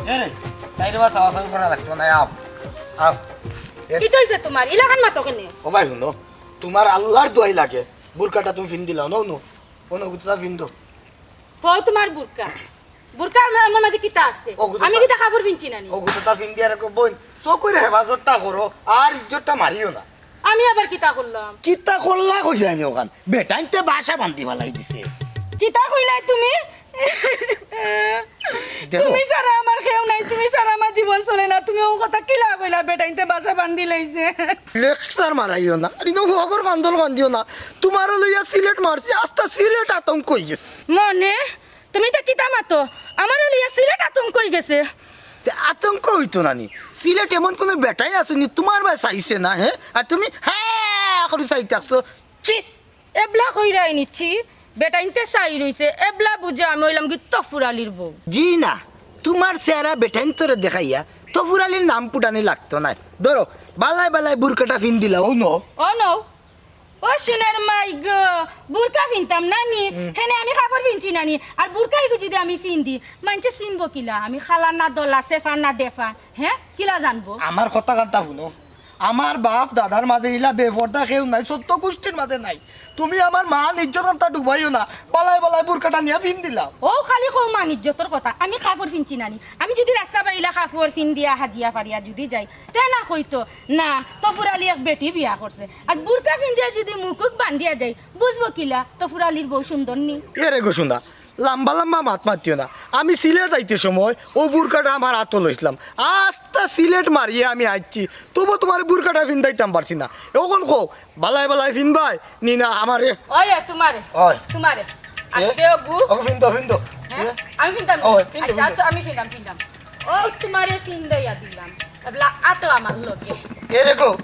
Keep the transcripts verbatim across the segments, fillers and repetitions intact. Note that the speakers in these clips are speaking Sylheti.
এ রে, সাইডে বা চাওয়া চাওয়ি করা লাগতো না, আও, আও। এ কিতা অইছে তুমার? ইলাখান মাতো কেনে? ও ভাই, হুনো, তুমার আল্লার দোয়াই লাগে, বুরকাটা তুমি ফিন্দিলাও, নও, নও, অনো গুতা ফিন্দো। তো তুমার বুরকা, বুরকার মা-, আমার মাঝে কিতা আছে? ও গুতা আমি তা- কিতা কাপড় ফিনছি না নি? ও গুতা ফিন্দিয়া রাখো বইন, চউখর হেফাজতটা করো, আর ইজ্জতটা মারিও না। আমি আবার কিতা করলাম? কিতা করলা কইলায় নি অখান? বেটাইন্তে বাসা বান্ধি ফালাই দিছে। কিতা কইলায় তুমি? দেখো। তুমি ছাড়া আমার কেউ নাই, তুমি ছাড়া আমার জীবন চলে না। তুমি অউ কথা কিলা কইলা, বেটাইন্তে বাসা বান্ধিলাইছে? লেকচার মারাইও না, আর ইনো ফগর কান্দল কান্দিও না। তুমারে লইয়া সিলেট মারছি, আস্তা সিলেট আতঙ্ক অইগেছে। মানে? তুমি ইতা কিতা মাতো? আমারে লইয়া সিলেট আতঙ্ক অইগেছে। তে আতঙ্ক অইতো না নি? সিলেট এমন কুনু বেটাইন আছে নি তুমার বায় চাইছে না, হে? আর তুমি হে করি চাইতাছো। ছি! এবলা কইরায় নি ছি, বেটাইন্তে চাই রইছে, এবলা বুঝে আমি অইলাম গি তফুর আলীর বউ। জি না, তুমার চেহারা বেটাইন্তরে দেখাইয়া তফুর আলীর নাম ফুটানি লাগতো নায়। ধরো, বালায় বালায় বুরকাটা ফিন্দিলাও, অনো। অনো। ও সোনার মাই গো, বুরকা ফিনতাম না নি? হুম। হেনে আমি কাপড় ফিনছি না নি? আর বুরকা ইগু যুদি আমি ফিন্দি, মাইনষে চিনবো কিলা? আমি কালা না দলা, সেফা না ডেফা, হে? কিলা জানবো? আমার কথা কান্তা হুনো, আমার বাপ দাদার মাঝে ইলা বেপর্দা কেউ নাই, চৌদ্দ গুষ্টির মাঝে নাই। তুমি আমার মান ইজ্জত কান্তা ডুবাইও না, বালায় বালায় বুরকাটা নিয়া ফিন্দিলাও। ও খালি কও মান ইজ্জতর কথা, আমি কাপড় ফিনছি না নি? আমি যুদি রাস্তা বায় ইলা কাপড় ফিন্দিয়া হাজিয়া ফারিয়া যুদি যাই, তে না কইতো, না, তফুর আলী এক বেটি বিয়া করছে। আর বুরকা ফিন্দিয়া যুদি মুখুক বান্ধিয়া যাই, বুঝবো কিলা তফুর আলীর বউ সুন্দর নি? এরে গো সোনা, লাম্বা লাম্বা মাত মাতিও না। আমি সিলেট যাইতে সময় অউ বুরকাটা আমার আতো লইছলাম, আস্তা সিলেট মারিয়া আমি আইছি, তবু তুমারে বুরকাটা ফিন্দাইতাম পারছি না। অখন কও, বালায় বালায় ফিনবায় নি না আমারে? ওই, ওই, তুমারে। ওই। তুমারে। এ? আজকে অগু। অগু ফিন্দো, ফিন্দো। হ্যাঁ? এ? আমি ফিনতাম। ওই, ফিন্দো, আচ্ছা, ফিন্দো। আচ্ছা, আমি ফিনতাম, ফিনতাম। ও, তুমারে ফিন্দাইয়া দিলাম। এবলা আটো আমার লগে। এরে গো,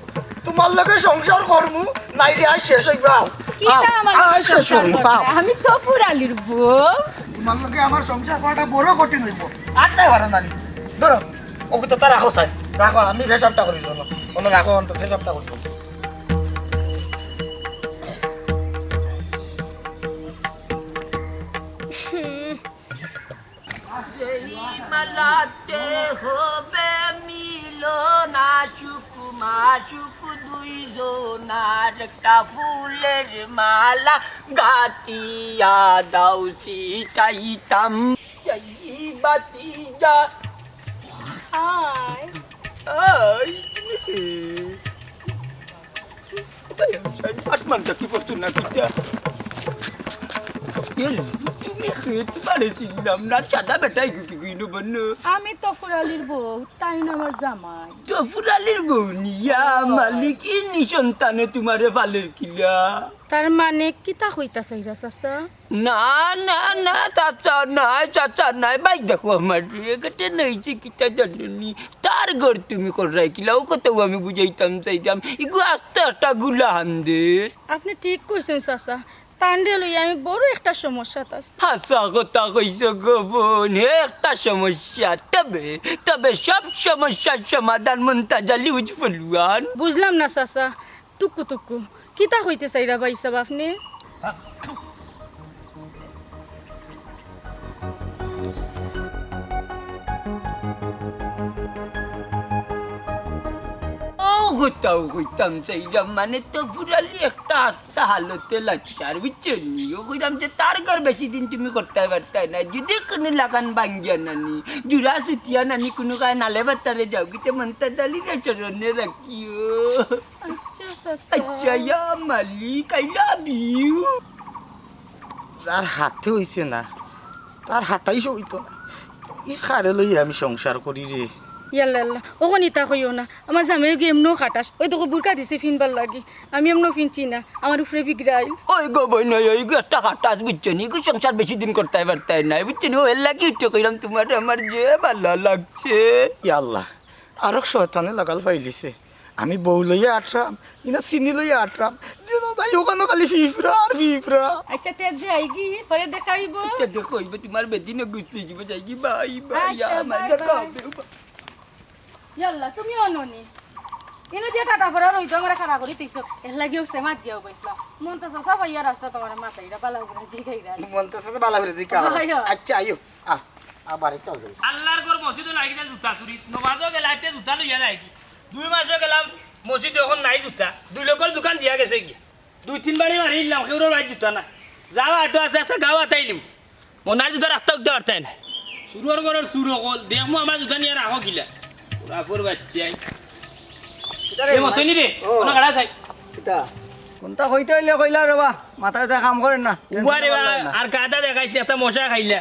তুমার লগে সংসার করমু, নাইলে আজ শেষ অইবা। কিতা আও, আমার আজ লগে শেষ সংসার অইবা। করতে? আমি তফুর আলীর বউ। তুমার লগে আমার সংসার করাটা বড় কঠিন অইবো। আটতে পারো না নি। ধরো, অগুতা রাখো চাই। রাখো, আমি পেশাবটা করি লই। অনো রাখো, অন্তত পেশাবটা করি লই। সেই মালাতে হবে মিলন, আশুক মাশুক দুইজনার, একটা ফুলের মালা গাঁথিয়া দাও ছিটাইতাম। সেই বাতিজা। হায়। আয়। আসমান দেখি পড়তো না কিতা? এ, তুমি কে? তুমারে চিনলাম না, সাদা বেটাই কি কি কইনো বন্য? আমি তফুর আলীর বউ, তাইন আমার জামাই। তফুর আলীর বউ নি? ইয়া মালিক, ই নিঃসন্তানে তুমারে ফালের কিলা? তার মানে কিতা কইতা চাইরা চাচা? না, না, না, চাচা নাই, চাচা নাই। ভাই দেখো আমার, এগেটে নইছে কিতা জানো নি? তার ঘর তুমি কররায় কিলা? অউ কথাউ আমি বুঝাইতাম চাইরাম। ইগু আস্তা একটা গুলা হান্দের। আপনে ঠিক কইছইন চাচা, তানরে লইয়া আমি বড় একটা সমস্যাত আছি। হাছা কথা কইছো গো বইন, হে একটা সমস্যা। তবে, তবে সব সমস্যার সমাধান মন্তাজ আলী উজ ফলুয়ান। বুঝলাম না চাচা, টুকু টুকু। কিতা কইতে চাইরা ভাইসাব আপনে? অউ কথাউ কইতাম চাইরাম, মানে তফুর আলী একটা আস্তা হালতে লাচ্চার, বুঝছো নি? অউ কইরাম যে তার ঘর বেশি দিন তুমি করতায় পারতায় না, যুদি কুনু লাগান ভাঙ্গিয়া নানি, জুড়া ছুটিয়া নানি, কুনু কায় নালে বাতারে যাও, কিতে মন্তাজ আলীরে স্মরণে রাখিও। আচ্ছা, চাচা। আচ্ছা, ইয়া মালিক, I love you। যার হাতে অইছে না, তার হাতাইশো অইতো না। ই কারে লইয়া আমি সংসার করি রে। ইয়াল্লা, ইয়াল্লা, অখন ইতা কইও না। আমার জামাইগু এমনেউ খাটাস। অউ দেখো বুরকা দিছে ফিনবার লাগি। আমি এমনেউ ফিনছি না। আমার উপরে বিগড়াইল। ওই গো বইন, ওই, ওই গো একটা খাটাস, বুঝছো নি? ইগু সংসার বেশি দিন করতায় পারতায় নায়, বুঝছো নি? ও এর লাগি ইটা কইরাম তুমারে আমার যে ভালা লাগছে। ইয়াল্লা, আরক শয়তানে লাগাল পাইলিছে। আমি বউ লইয়া আটরাম, ইনা চিনি লইয়া আটরাম, যেনো যাই অখানো খালি ফিফরা আর ফিফরা। আচ্ছা, তে যাইগি, পরে দেখা অইবো। আচ্ছা, দেখা অইবো, তুমার বেদিন গুছলি দিব, যাইগি, বাই, বাই, আচ্ছা, আমার বাই, দেখা বাই। অইবো। ইয়াল্লা, তুমি অনো নি। ইনো যে টাটা ফেরা রইতো আমারে খাড়া করি দিছো, এর লাগিও সে মাত গিয়াও পাইছিলাম। মন্তাজ চাচা পাইয়া রাস্তা তোমার মাথায় এটা বালা করে জিগাইরা। মন্তাজ চাচা বালা করে জিগা। হয়, হয়। আচ্ছা, আইও। আ, আবার চল যাই। আল্লাহর ঘর মসজিদও নাই কিতা জুতা চুরি। নমাজও গেলাইতে জুতা লইয়া যায় কি? দুই মাসও গেলাম মসজিদে, অখন নাই জুতা। দুই লোকর দোকান দিয়া গেছে কি? দুই তিন বাড়ি মারি দিলাম, কেউরও ভাই জুতা না। যাও আটো আছে, আছে গাও আতাইলিম। মনার জুতা রাখতে উঠতে পারতায় না। চুরর ঘরর চুর অকল, দেখমু আমার জুতা নিয়া রাখো কিলা। রাফর বাচ্চাই। কিতা রে এ মতই ভাই? নি রে, ও। কোন গাড়া চাই? কিতা? কোনটা কইতে অইলে কইলা রে বা, মাথায় তো কাম করে না। উবা রে বা, টেনশন করলাম না। আর কাদা দেখাইছে, একটা মশা খাইলা।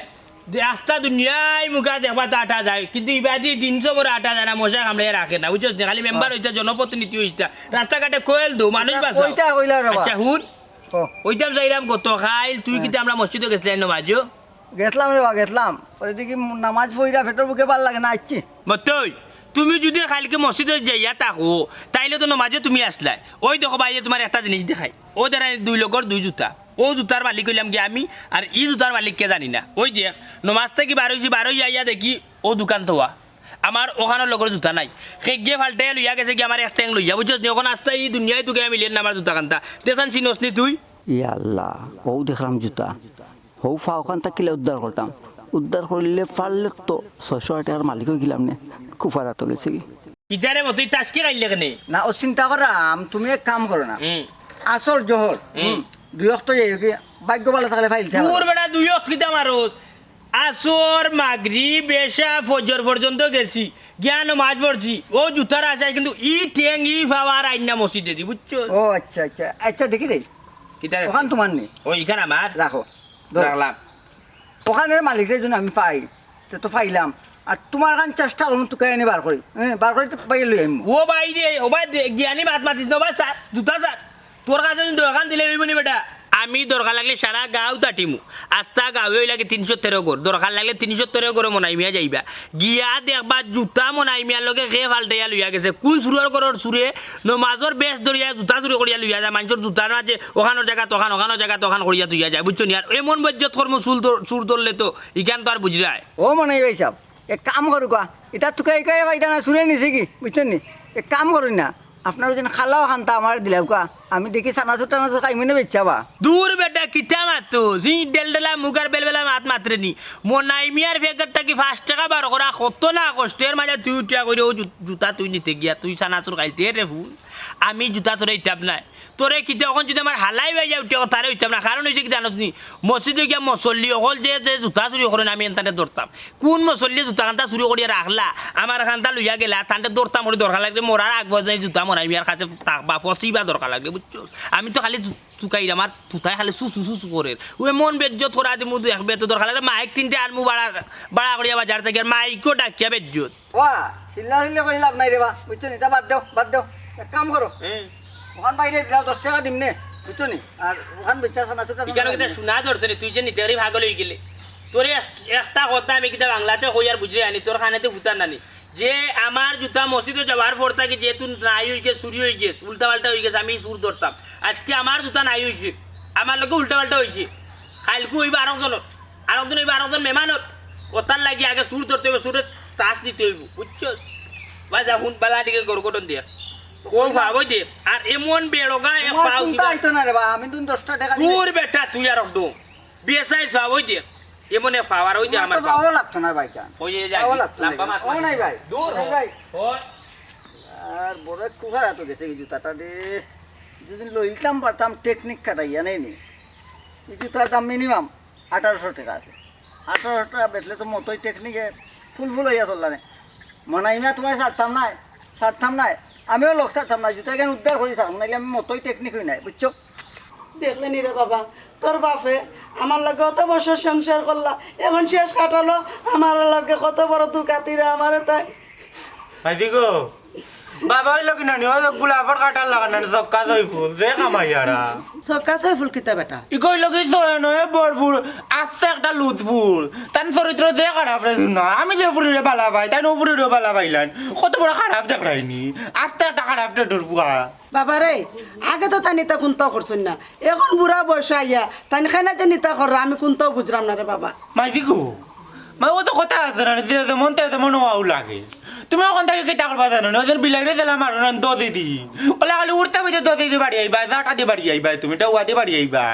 যে আস্তা দুনিয়ায় মুখা দেখবা তো আটা যায়, কিন্তু ইবাদি দিন সবর আটা যায় না, মশা কামড়ে রাখে না, বুঝছস নি? খালি মেম্বার হ্যাঁ। হইতা, জনপ্রতিনিধি হইতা, রাস্তাঘাটে কোয়েল দো, মানুষ এটা বাঁচাও। কইতা কইলা রে বা। আচ্ছা, হুন। ও। ওইতাম যাইরাম গত খাইল, তুই হ্যাঁ। কিতা আমরা মসজিদে গেছিলাই নমাজও? গেছলাম রে বা, গেছলাম। ওই দেখি নামাজ পড়িয়া পেটর ভুকে ভালা লাগে না, আইচ্ছি। মতই, তুমি যদি কালকে মসজিদে যাইয়া থাকো, তাইলে তো নমাজে তুমি আসলাই। ওই দেখো ভাই, তোমার একটা জিনিস দেখাই। ও যারা দুই লোকর দুই জুতা, ও জুতার মালিক অইলাম কি আমি, আর ই জুতার মালিক কে জানি না। ওই দেখ, নমাজ থাকি বার অইছি, বার অইয়া আইয়া দেখি ও দোকান থোয়া। আমার অখানর লোকর জুতা নাই। সে গিয়া ফাল্টাইয়া লইয়া গেছে কি আমার এক ঠেং লইয়া, বুঝছস নি? অখন আস্তা ই দুনিয়ায় তুকে আমি লিয়ের না আমার জুতা কান্তা। দেশান চিনস নি তুই? ইয়া আল্লাহ, অউ দেখরাম জুতা। হউ ফাওখান থাকিলে উদ্ধার করতাম। উদ্ধার করিলে পারলে তো ছয়শো আট টেকার মালিক অইগেলাম নে। কুফারা তো গেছে কি? কিতারে মতই টাসকি খাইলে কেনে? না, ও চিন্তা করাম, তুমি এক কাম করো না। হুম। আসর জোহর, হুম। হুম, দুই অক্ত যাই কি, ভাগ্য ভালা থাকলে ফাইলতে পারো। দূর বেটা, দুই অক্ত কিতা মারোস? আসর, মাগরিব, এশা, ফজর পর্যন্ত গেছি। গিয়া নমাজ পড়ছি। ও জুতার আশায় কিন্তু ই ঠেং, ই ফাওয়ার আইন না মসজিদে দি, বুঝছো? ও আচ্ছা, আচ্ছা। আচ্ছা, দেখি দেই। কিতা? অখান তোমার নি? ও, ইখান আমার? রাখো। ধরো। রাখলাম। অখানর মালিকরে যদি আমি পাই, তে তো পাইলাম। আর তোমার খান চেষ্টা করমু তুকাই আনি বার করি। হ্যাঁ, বার করি তো পাইয়া লই আইমু। ও ভাই রে, ও ভাই দে, জ্ঞানী মাত মাতিস না, ও ভাই স্যার, জুতা স্যার। তোর কাছে যদি দরকার দিলে অইবো নি বেটা? আমি দরকার লাগলে সারা গাঁও তাটিমু। আস্তা গাঁওয়ে অইলা কি তিনশো তেরো ঘর। দরকার লাগলে তিনশো তেরো ঘরও মনাই মিয়া যাইবা। গিয়া দেখবা জুতা মনাই মিয়ার লগে কে ফাল্টাইয়া লইয়া গেছে। কোন চুরর ঘরর চুরে নমাজর বেশ ধরিয়া জুতা চুরি করিয়া লইয়া যায়। মানষর জুতার মাঝে অখানর জাগাত অখান, অখানর জাগাত অখান করিয়া থইয়া যায়, বুঝছো নি? আর এমন বেইজ্জত করমু চুর ধর-, চুর ধরলে তো, ইখান তো আর বুঝরায়। ও মনাই ভাই সাব, এক কাম করুক্কা, ইতা তুকাই কয়ে ফায়দা না, চুরে নিছে কি, বুঝছো নি? এক কাম করুন না, আপনার ওই জন্য খালাও খান্তা আমার দিলাউক্কা, আমি দেখি চানাচুর টানাচুর খাইমু নে বেচ্চা বা। দূর বেটা, কিতা মাতো? জি ডেলডেলা মুগার বেলবেলা মাত মাতরে নি। মনাই মিয়ার ফেকর থাকি পাঁচ টেকা বার করা কত না কষ্ট, এর মাঝে তুই উঠিয়া কইরে ও জু-, জুতা তুই নিতে গিয়া, তুই চানাচুর খাইতে রে ফুল। আমি জুতা তোরে ইতাম নায়। তোরে কিতা অখন যদি আমার হালাই বাই যাও, উঠিয়া তারে ইতাম না। কারণ অইছে কি জানোস নি? মসজিদো গিয়া মসল্লি অকল যে, যে জুতা চুরি করইন আমি এন তানরে ধরতাম। কোন মসল্লিয়ে জুতা খান্তা চুরি করিয়া রাখলা, আমার খান্তা লইয়া গেলা, তানরে ধরতাম করি দরকার লাগলে মরার আগ পর্যন্ত এই জুতা মনাই মিয়ার কাছে থাকবা, ফসিবা দরকার লাগলে, বুঝছো? আমি তো খালি জু-, তুকাইর আমার তুতায় খালি সুসু সুসু করের। ও এমন বেইজ্জত করা দিমু দুই এক বেত দরকার লাগলে মাইক তিনটা আনমু বাড়া, বাড়া করিয়া বাজার থাকি আর মাইকও ডাকিয়া বেইজ্জত। ওয়া, চিল্লা চিল্লি করি লাভ নাই রে বা, বুঝছো নি? ইতা বাদ দেও, বাদ দেও। এক কাম করো। হুম। অখান বাইরে দিলাও দশ টেকা দিমু নে, বুঝছো নি? আর অখান বেচা চানাচুর টানাচুর ইখানো কিতা নাই। শুনা ধরছে নি, তুই যে নিতে পারি পাগল অইগেলে। তোরে এক-, একটা কথা আমি কিতা বাংলাতে কই আর বুঝরে আনি, তোর কানেতে ফুটার নানি। যে আমার জুতা মসজিদো যাওয়ার পর থাকি যেহেতু নাই অইগেছে, চুরি অইগেছে, উল্টা পাল্টা অইগেছে, আমি চুর ধরতাম। আজকে আমার জুতা নাই অইছে, আমার লগে উল্টা পাল্টা অইছে। কাইলকু অইবা আরক জনর, আরক দিন অইবা আরক জন মেহমানর। অতার লাগি আগে চুর ধরতে অইবো, চুরে টাচ দিতে অইবো, বুঝছস? ভাই যা হুন, বালা দিকে গড় গঠন দিয়া। কই পাবো দে? আর এমন বেড়োগা, এ তোমার পাও কোনটা কিবা আইতো না রে বা, আমি তো দশ টেকা দিলে। দূর বেটা, তুই আর একদম। বেসাই সব ওই দে। এমন এক পাওয়ার ওই দে তোমার আমার তো পাওয়া। পাওয়া লাগতো না ভাই, কেন? ওই যে যাই, পাওয়া লাগতো না লাম্বা কেন? মাছ ও মাছ। নাই ভাই, দূর ও হ। ভাই। ও। আর বড় এক কুকার হাতো গেছে এই জুতাটা রে। যদি লইতাম পারতাম টেকনিক খাটাইয়া নেই নি। এই জুতার দাম মিনিমাম আঠারোশো টেকা আছে। আঠারোশো টেকা বেচলে তো মতই টেকনিকে ফুল ফুল অইয়া চললা নে। মনাই মিয়া তোমায় ছাড়তাম নায়, ছাড়তাম নায়। আমিও লোক ছাড়তাম নায়, জুতা কেন উদ্ধার করি থাকুন, নাইলে আমি মতই টেকনিক অই নাই, বুঝছো? দেখলে নি রে বাবা, তোর বাপে আমার লগে অত বছর সংসার করলা, এখন শেষ কাটালো আমার লগে, কত বড় দুকাতিরা আমারে তাই। ভাইজি গো, বাবা অইলো কি নানি, ওই গোলাপর কাটার লাগান নানি, সবকা জয় ফুল, যে কামাইয়ারা। সবকা জয় ফুল কিতা বেটা? ই কইলো কি জয় নয়, বড় বুড়, আস্তে একটা লুত ফুল। তান চরিত্র যে খারাপ রে না, আমি যে ফুরিরে বালা পাই, তাই ও ফুরিরেও বালা পাইলাম। কত বড় খারাপ দেখরায়নি, আস্তে একটা খারাপ টেটুর ফুয়া। বাবা রে, আগে তো তাই নিতা কুন্তা করছইন না, এখন বুড়া বয়স আইয়া তাই খাই না যে নিতা কররা, আমি কুন্তাও বুঝরাম না রে বাবা। মাইজি গো, মা, ও তো কথা আছে না, যে যেমন তে তেমন হওয়াও লাগে। তুমি অখন থাকি কিতা করবা জানো নি? ওজন বিলাইরে দিলাম আর ওজন দো দিদি। ওলা খালি উঠতে বইতে দো দিদি বাড়ি আইবা, যাটা দি বাড়ি আইবা, তুমি এটা ওয়াদি বাড়ি আইবা।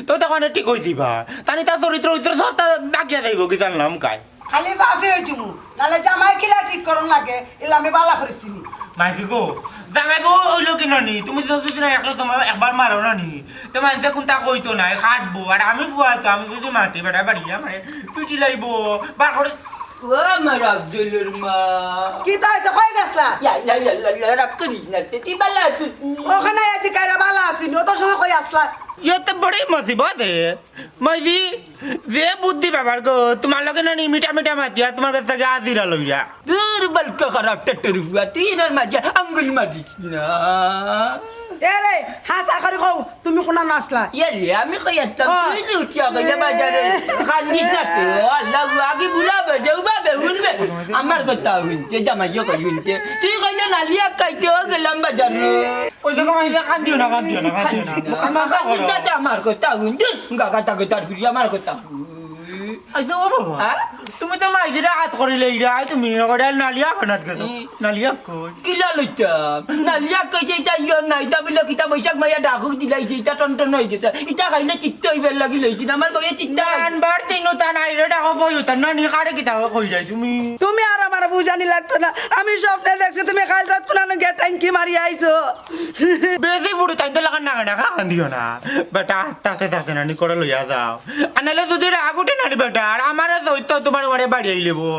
তো তখন ঠিক হই দিবা। তানি তার চরিত্র উত্তর সব তা বাকিয়া যাইব কি জানলাম কাই। খালি বাফে হই তুমি, নালে জামাই কিলা ঠিক করন লাগে, ইলা আমি বালা করেছি নি। মাইজি গো, জামাই বউ ওই লোক কিনো নি? তুমি যদি না একটা তোমার একবার মারো না নি, তো মানতে কোনটা কইতো নাই, কাটবো। আর আমি বুয়া তো, আমি যদি মাতি বেটা বাড়ি আমারে পিটি লাইবো, বার করে ও আমার আফজলর মা। কিতা হইছে? কই গেছলা? ইয়া, ইয়া, ইয়া, ইয়া, ইয়া, রাগ করিস না, তে তুই বালা আছিস নি? ওখানে আছি, কাইরা বালা আছি নি, অত সময় কই আসলা? ইয়ে তো বড়ি মুসিবত হে। মাইজি, যে বুদ্ধি ব্যবহার গো, তোমার লগে না নি মিঠা মিঠা মাতিয়া, তোমার কাছ থেকে আজিরা লইয়া। দূর বালকা খারাপ টেটর বুয়া, তুই এর মাঝে আঙ্গুল মারিস না। এ রে, হাছা করি কও, তুমি কোনা নাচলা? ইয়া রে, আমি কই আছলাম, ও। তুই নি উঠিয়া গেলে বাজারে। কান্দিস না তো, আল্লাহ, আগে বুলাবে, যে উবাবে, হুনবে। আমার কথা হুনতে, জামাইও কই হুনতে। তুই কইলে নালিয়া খাইতে, ও গেলাম বাজারে। ওই দেখো, মাইজি, কান্দিও না, কান্দিও না, কান্দিও না। কান্দিস না তো, আমার কথা হুন, দূর, গাগা তাকে তার ফিরি, আমার কথা হুন। আচ্ছা, ও বাবা, হ্যাঁ? তুমি তো মাইজিরে হাত করিলে ইরা, তুমি ওটা নালিয়া বানাত গেছো। ই। নালিয়া কই? কিলা লইতাম? নালিয়া কইছে ইটা ইয়র না, ইটা বুলে কিতা বৈশাখ মাইয়া ডাকুক দিলাইছে, ইটা টনটন হয়ে গেছে। ইটা খাইলে চিত্ত হইবার লাগি লইছি না, আমার বইয়ে চিত্ত হয়। আনবার তিনু তা নাই রে, ডাকো বই উতার না, নি কারে কিতা কই যাই তুমি? তুমি আর আমার বুঝানি লাগতো না। আমি স্বপ্নে দেখছি তুমি কাল রাত কোনানো গিয়া ট্যাঙ্কি মারি আইছো। বেশি ফুড়ি তাই তো লাগান না, না, খাওয়ান দিও না। বেটা, থাকতে থাকতে নানি করে লইয়া যাও। আর নাহলে যদি রাগ উঠে নানি বেটা, আর আমারে তো, তো তোমার ঘরে বাড়ি আইলেবো।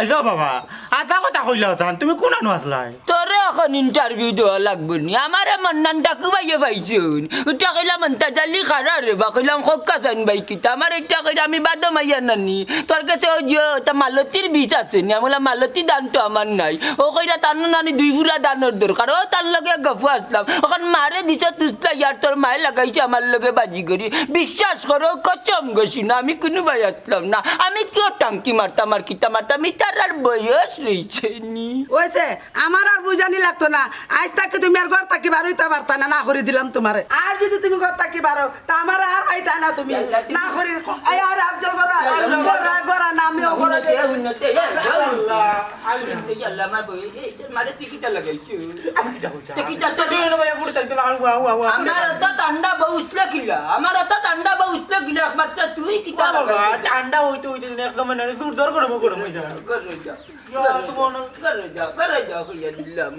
আচ্ছা বাবা, আচ্ছা কথা কইলা হতান, তুমি কোন আনো আসলাই? তোরে এখন ইন্টারভিউ দেওয়া লাগবে নি, আমারে মান্নান ডাকু ভাইয়ে পাইছুন। উঠা কইলাম, "আন্তা জালি খারা রে বা?" কইলাম, "খোকা চাইন ভাই কিতা?" আমার এটা কইলে আমি বাদো মাইয়া নানি। তোর কাছে ওই যে ওটা মালতির বীজ আছে নি? আমি বললাম, "মালতি ধান তো আমার নাই।" ও কইরা, "তার নানি দুই ফুরা ধানর দরকার।" ও তার লগে গফু আসলাম। ওখান মারে দিছ তুসলা ইয়ার, তোর মায়ে লাগাইছে আমার লগে বাজি করি। বিশ্বাস করো, কচম গছি না, আমি কোনো ভাই আসলাম না। আমি কিয় টাঙ্কি মারতাম আর কিতা মারতাম? ইতার আর বয়স রইছে নি। ওইছে, আমার আর বুঝানি লাগতো না। আইজ থাকি তুমি আর ঘর থাকি বার হইতা পারতা না, না করি দিলাম তোমারে। আর যদি তুমি ঘর থাকি বারো, তা আমার আর আইতা না তুমি। না করি, এই আর আফজল গরা, গরা, গরা না, আমিও গরা যাই। উন্নতি, উন্নতি, এই, এই, আল্লাহ, আল্লাহ, এই আল্লাহ, আমার বই, এই, এই, তোর মারে তুই কিতা লাগাইছো? আমি কিতা কইছি? তে কিতা তোর তুই এনে ভাই পুরো চাইতে লাগা, ওয়া, ওয়া, ওয়া। আমার তো ঠান্ডা বউ উঠলে কিলা, আমার তো ঠান্ডা বউ উঠলে কিলা, একমাত্র তুই কিতা বাবা, লাগাইছো? ঠান্ডা হইতে হইতে একদম মানে জোর দর গরম গরম হয়ে যাবে। গরম হয়ে যাও। ইয়া, তোমার ঘরে যাও, ঘরে যাও, কইয়া দিলাম।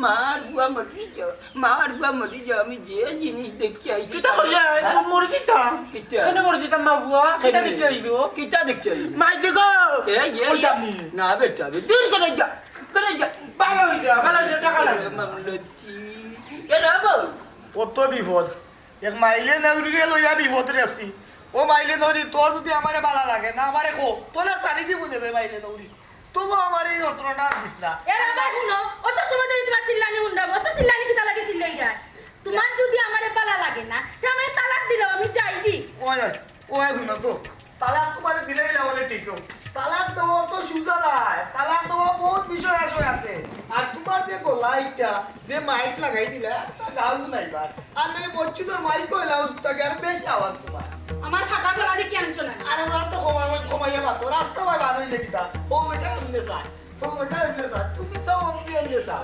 মার ফুয়া মরি যাও, মার ফুয়া মরি যাও, আমি যে জিনিস দেখি আইছি। কিতা কইলে? হ্যাঁ? মরে দিতাম। কিতা? কেন মরে দিতাম, মা ফুয়া? কিতা কেন? দেখি আইছো? কিতা দেখি আইছো? মাই দেখো। এই, এই, কইতাম এই। নি। না বেটা, বে, দূর করে যা, করে যা। ভালো হইছে, ভালো হইছে, টাকা লাগে। মামলতি। এ রাবো। কত বিপদ। এক মাইলে নৌরিরে লইয়া বিপদরে আছি। ও মাইলে নৌরি, তোর যদি আমারে বালা লাগে না, আমারে কো। তোরে সারি দিব নে বে মাইলে নৌরি। তবু আমার এই যন্ত্রণা আর দিস না। এ রাবা, হুনো, অত সময় ধরি তোমার চিল্লানি হুনরাম, অত চিল্লানি কিতা লাগি চিল্লাই যায়? তোমার যদি আমারে বালা লাগে না, তে আমারে তালাক দিলাও, আমি যাইগি। ওই, ওই, ওই, হুনো তো, তালাক তোমারে দিলাইলা বলে ঠিক হোক। তালাক দেওয়া তো সুজা নায়, তালাক দেওয়া বহুত বিষয় আশয় আছে। আর তোমার যে গলা ইটা, যে মাইক লাগাই দিলা, আস্তা গাও নাইবার। আর নাহলে মসজিদর মাইক কইলা, উস্তাকে আরো বেশি আওয়াজ তোমার। আমার ফাটা গলা দেখি আনছো না। আর আমার তো কমাই-, কমাইয়া মাতো, রাস্তা ভাই বার হইলে কিতা? ও বেটা এমনে চায়, ও বেটা এমনে চায়, তুমি চাও, অমনি এমনে চাও।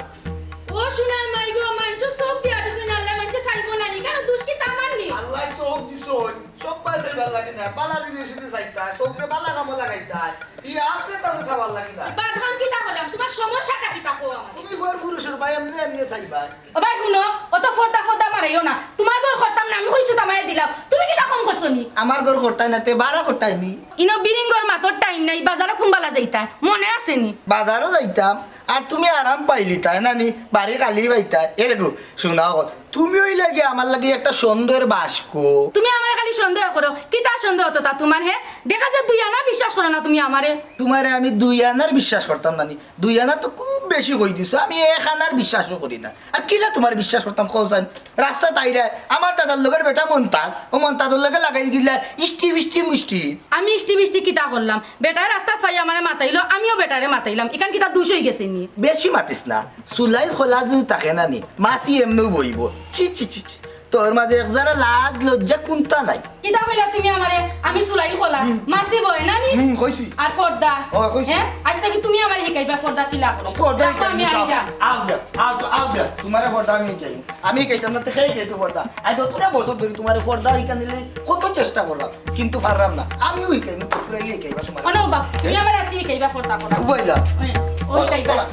ও সোনার মাই গো, মানছো চোখ দিয়া দিছো না, আল্লাহ মানছে চাইবো না নি, কারণ দুষ কি তামার নি? আল্লাহ চোখ দিছো, সব পায় চাইবার লাগে না, বালা জিনিস যদি চাইতায়, চোখে বালা কামো লাগাইতায়, ই আপনি তাহলে চাবার লাগে না। বাদাম কিতা করলাম? তোমার সমস্যাটা কিতা কও আমার? তুমি পর পুরুষের ভাই এমনি এমনি চাইবা। ও ভাই, হুনো, অত ফর্দা ফর্দা মারাইও না। তোমার ঘর করতাম না, আমি কইছি তো আমারে দিলাও। তুমি কিতা কম করছো নি? আমার ঘর করতায় না, তে বারা করতায় নি? ইনো বিরিঙ্গর মাতর টাইম নাই, বাজারো কুনবালা যাইতায়, মনে আছে নি? বাজারো যাইতাম, আর তুমি আরাম পাইলিতায় না নি, বাড়ি খালি পাইতায়। এরে গো, শোনা কথা, তুমি অইলা গিয়া আমার লাগি একটা সন্দেহের বাস্ক। তুমি আমারে খালি সন্দেহ করো, কিতা সন্দেহ তো তা তোমার, হে? দেখা যায় দুই আনা বিশ্বাস করো না তুমি আমারে। তোমারে আমি দুই আনার বিশ্বাস করতাম না নি, দুই আনা তো খুব বেশি কই দিছো, আমি এক আনার বিশ্বাসও করি না। আর কিলা তোমার বিশ্বাস করতাম কও চাইন? রাস্তাত আইরায়, আমার দাদার লগর বেটা মন্তাজ, ও মন্তাজর লগে লাগাই দিলা ইষ্টি বিষ্টি মুষ্টি। আমি ইষ্টি বিষ্টি কিতা করলাম? বেটায় রাস্তাত পাইয়া আমারে মাতাইলো, আমিও বেটারে মাতাইলাম। ইখান কিতা দুষ হই গেছে নি? বেশি মাতিস না, চুলাইল খোলা যদি থাকে না নি, মাছি এমনেও বইব। ছি, ছি, ছি, ছি। তোর মাঝে এক জারা লাজ লজ্জা কুন্তা নাই। কিতা কইলা তুমি আমারে? আমি চুলাই খোলা, মাছি বয় না নি? হুম, কইছি। আর পর্দা? অয়, কইছি। হ্যাঁ? আইজ থাকি তুমি আমারে হিকাইবা পর্দা কিলা করো। পর্দা দেখো আমি হিকাইমু, আইতাম। আও, আও, আও, আও, আও, তোমারে পর্দা আমি হিকাইমু। আমি হিকাইতাম না, তে কে হিকাইতো পর্দা? আইজ অতটা বছর ধরি তোমারে পর্দা হিকানির লাগি কত চেষ্টা করলাম, কিন্তু পারলাম না। আমিও হিকাইমু, তোমরা হিকাইবা তোমারে। অনো বা, তুমি আমারে আইজ হিকাইবা পর্দা করা। উবাইলা। ওই, ওই হিকাইবা।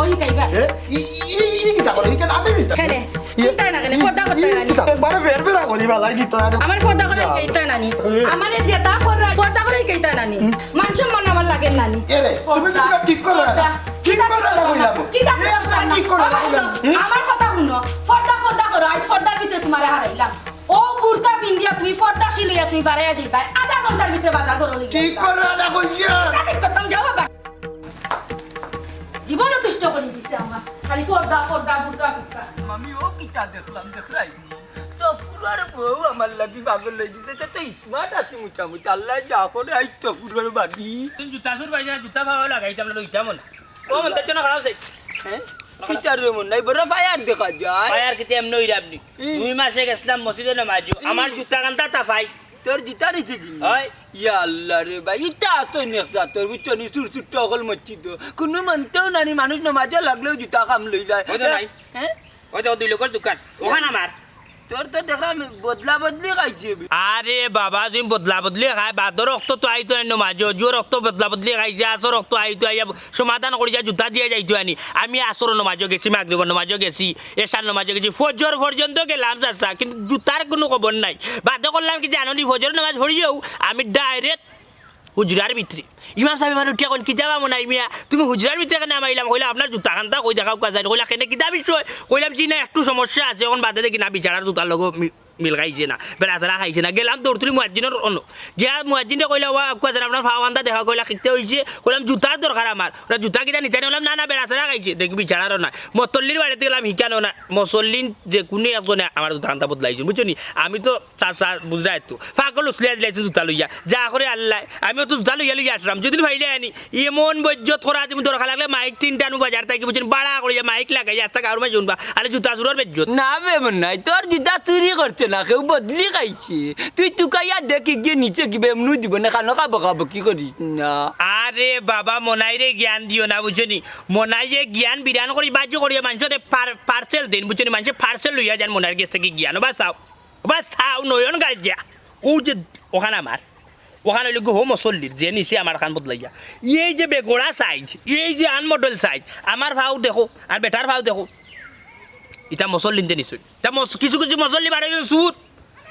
ওই হিকাইবা। এ? ই, ই, ই, ই কিতা করো? ই কেন আমি কিতা? কেনে? ইয়ে, কিতা না কেনে? ই, পর্দা করতে ই, না নি? কিতা? একবারে ফের ফেরা করি বালাই দিত আরে। আমার পর্দা করে যা। হিকাইতা না নি? এ। আমারে যেতা কররা, পর্দা করে হিকাইতা না নি? হুম। মান সম্মান আমার লাগে না নি? এরে, তুমি তো পর্দা, ঠিক করো না। পর্দা। ঠিক করো না কইলাম। কিতা এ, করো না? ঠিক করো না আমার কইলাম। কথা, হুম? আমার কথা হুনো। পর্দা, পর্দা করো। আইজ পর্দার ভিতরে তোমারে হারাইলাম। ও বুরকা পিন্দিয়া তুমি পর্দা সিলিয়া তুমি বাড়াইয়া যাইবায়। আধা ঘন্টার ভিতরে বাজার করো লইয়া ঠিক যাইবায়। করো না কইছি। কিতা ঠিক করতাম? যাও বাবা। জীবন অতিষ্ঠ করি দিছে আমার। খালি পর্দা, পর্দা, বুরকা, বুরকা। আমি ও কিতা দেখলাম, দেখলাই? তফুরার বউ আমার লাগি পাগল অই গেছে। তে তো smart আছি মোটামুটি। আল্লাহ যা করে, আই তফুরার বাড়ি। তুমি জুতা চুর পাইছো না, জুতা পাওয়া লাগাইতাম না, লইতাম না। ও মন দেখছো না, খারাপ অইছে। হ্যাঁ? কিতার রে মন নাই, বড় ফায়ার দেখা যায়। ফায়ার কিতা এমনে অইরা আপনি? হুম। দুই মাসে গেছিলাম মসজিদে নামাজো, হুম। আমার জুতা কান্তা তাফাই। তোর জুতা নিছে কি? হয়। ইয়া আল্লাহ রে ভাই, ইতা আতো নেক জাতর, বুঝছো নি? চুর চুর টকল মসজিদ। কুনু মানতেও না নি, মানুষ নামাজে লাগলেও জুতা কাম লই যায়। ওই তো নাই। হ্যাঁ? ওই তো দুই লোকের দোকান, ওখান আমার। তোর তো দেখলাম বদলা বদলি খাইছে বে। আরে বাবা, তুমি বদলা বদলি খাই, বাদর রক্ত তো আইতো আনি নমাজো, জুর রক্ত বদলা বদলি খাইছে, আসর রক্ত আইতো আইয়া সমাধান করি যা জুতা দিয়া যাইতো আনি। আমি আসর নমাজো গেছি, মাগরিবর নমাজো গেছি, এশার নমাজো গেছি, ফজর পর্যন্ত গেলাম চাচা, কিন্তু জুতার কুনু খবর নাই। বাদে করলাম কি জানো নি, ফজর নমাজ পড়িয়াউ আমি direct হুজরার ভিতরে। ইমাম সাবে আমারে উঠিয়া কইন, "কিতা বা মনাই মিয়া, তুমি হুজরার ভিতরে কেনে হামাইলাম?" কইলাম, "আপনার জুতা কান্তা কই দেখাউক্কা চাইন।" কইলা, "কেনে কিতা বিষয়?" কইলাম, "জি না, একটু সমস্যা আছে, অখন বাদে দেখি না বিচারার জুতার লগে মি-, মিল খাইছে না, বেড়াছেড়া খাইছে না।" গেলাম দৌড় তুলি মুয়াজ্জিনর অনো। গিয়া মুয়াজ্জিনরে কইলাম, "ওবা, আউক্কা চাইন, আপনার পাও কান্তা দেখা।" কইলা, "কিতা অইছে?" কইলাম, "জুতার দরকার আমার।" ওরা জুতা কিতা নিতা নি? কইলাম, "না, না, বেড়াছেড়া খাইছে।" দেখি বিচারারও না। মতল্লির বাড়িত গেলাম, হিকানো না। মসল্লিন যে কুনু একজনে আমার জুতা কান্তা বদলাইছে, বুঝছো নি? আমি তো চাচা, বুঝরায় তো। পাগল উছলিয়া দিলাইছে জুতা লইয়া। যা করে আল্লায়। আমি অত জুতা লইয়া লইয়া আটরাম। যদি পাইলে আনি। এমন বেইজ্জত করা দিমু, দরকার লাগলে মাইক তিনটা আনমু বাজার থাকি, বুঝছইন? ভাড়া করিয়া মাইক লাগাইয়া আস্তা গাউর মাঝে হুনবা। আরে জুতা চুরর বেইজ্জত। না বে মনাই, তোর জুতা চুরি করছে না, কেউ বদলি খাইছে। তুই তুকাইয়া দেখ ইগিয়ে নিচে কিবা এমনেউ দিবো না, কানো খাবো খাবো কি করিস না। আরে বাবা, মনাইরে জ্ঞান দিও না, বুঝছো নি? মনাইয়ে জ্ঞান বিরান করি, বাজি করিয়া মানষরে পার-, parcel দেইন, বুঝছো নি? মানষে parcel লইয়া যাইন মনাইর গেছ থাকি জ্ঞান। ওবা চাও। ওবা চাও, নয়ন গাল দিয়া। অউ যে অখান আমার, অখান অইলো গি হউ মসল্লির, যে নিছে আমার খান বদলাইয়া। এই যে বেগড়া size, এই যে unmodel size, আমার পাও দেখো, আর বেটার পাও দেখো। ইতা মসল্লিন্তে নিছে। ইতা মস-, কিছু কিছু মসল্লি বাড়াইছে সুদ।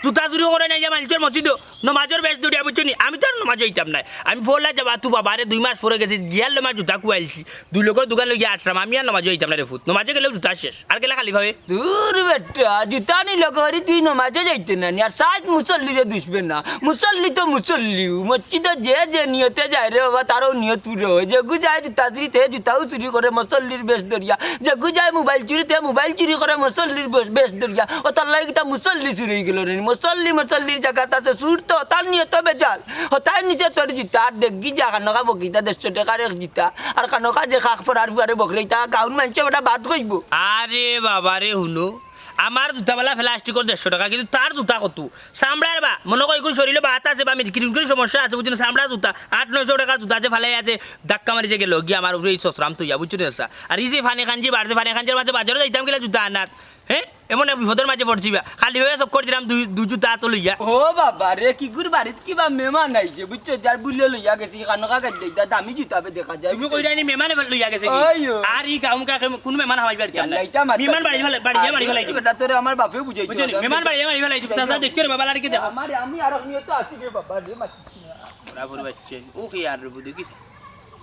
জুতা চুরি করে নাই যে মানষর মসজিদো, নমাজর বেশ ধরিয়া, বুঝছো নি? আমি তো আর নমাজো যাইতাম নায়। আমি পয়লা যাবা তু বাবারে দুই মাস পরে গেছি, গিয়ার লগে আমার জুতা খুয়াইলছি। দুই লোকের দোকান লইয়া আটরাম, আমি আর নমাজো যাইতাম না রে ফুত। নমাজো গেলেও জুতা শেষ, আর গেলে খালি পাওয়ে। দূর বেটা, জুতা নি লগে করি তুই নমাজো যাইতে না নি, আর সাইজ মুসল্লিরে দুষবে না। মুসল্লি তো মুসল্লি, মসজিদো যে যে নিয়তে যায় রে বাবা, তারও নিয়ত পুরো হয়। যেগু যায় জুতা চুরিত, হে জুতাও চুরি করে মুসল্লির বেশ ধরিয়া। যেগু যায় মোবাইল চুরিত, হে মোবাইল চুরি করে মুসল্লির বেশ, বেশ ধরিয়া। অতার লাগি কিতা মুসল্লি চুর অইগেলো নি? মুসল্লি মুসল্লির জাগাত আছে, চুর তো তার নিয়ত বেজাল। হতায় নিছে তোর জুতা, আর দেখগি যা কানো খাবো কিতা দেড়শো টেকার এক জুতা। আর কানো খা যে খাক ফরার ফুয়ারে বকরে, ইতা গাউর মানষে বেটা বাদ কইবো। আরে বাবা রে, হুনো, আমার জুতা বালা প্লাস্টিকর দেড়শো টেকা, কিন্তু তার জুতা কত? চামড়ার বা, মনো কয় ইগুর শরীলো বাত আছে বা মিটকিরির কুনু সমস্যা আছে, বুঝছো নি? চামড়ার জুতা, আট নয়শো টেকার জুতা যে ফালাই আছে, ধাক্কা মারি যে গেলো, গিয়া আমার উপরে এই সসরাম থইয়া, বুঝছো নি চাচা? আর এই যে ফানি খাঞ্জি বাড়ছে, ফানি খাঞ্জির মাঝে বাজারো যাইতাম গেলা জুতা আনাত, হে? এমন এক বিপদর মাঝে পড়ছি বা। খালি হয়ে চক্কর দিলাম দুই, দুই জুতা আতো লইয়া। ও বাবা রে, কিগুর বাড়িত কিবা মেহমান আইছে, বুঝছো? যার বুলে লইয়া গেছে, কানো খা গাইড দেইতা, দামি জুতা বে দেখা যায়। তুমি কইরায় নি মেহমানে লইয়া গেছে গি? ওই ও। আর ই গাউম কাকে কুনু মেহমান হামাইবার কি ইয়াল্লা, আমরা? ইটা মাত মেহমান বাড়ি ফালাই, বাড়ি, বাড়ি ফালাই দিবি। বেটা, তোরে আমার বাপে বুঝাইতো বুঝছো নি? না। মেহমান বাড়ি, বাড়ি ফালাই দিবি। চাচা, দেখি রে বাবা, লাড়ি কি দেখো। আমার, আমি আর নিয়ত আছি রে বাবা, রে মাতিস না। ওরা বুড়ো বাচ্চা। ও কি আর রে বুঝো কি?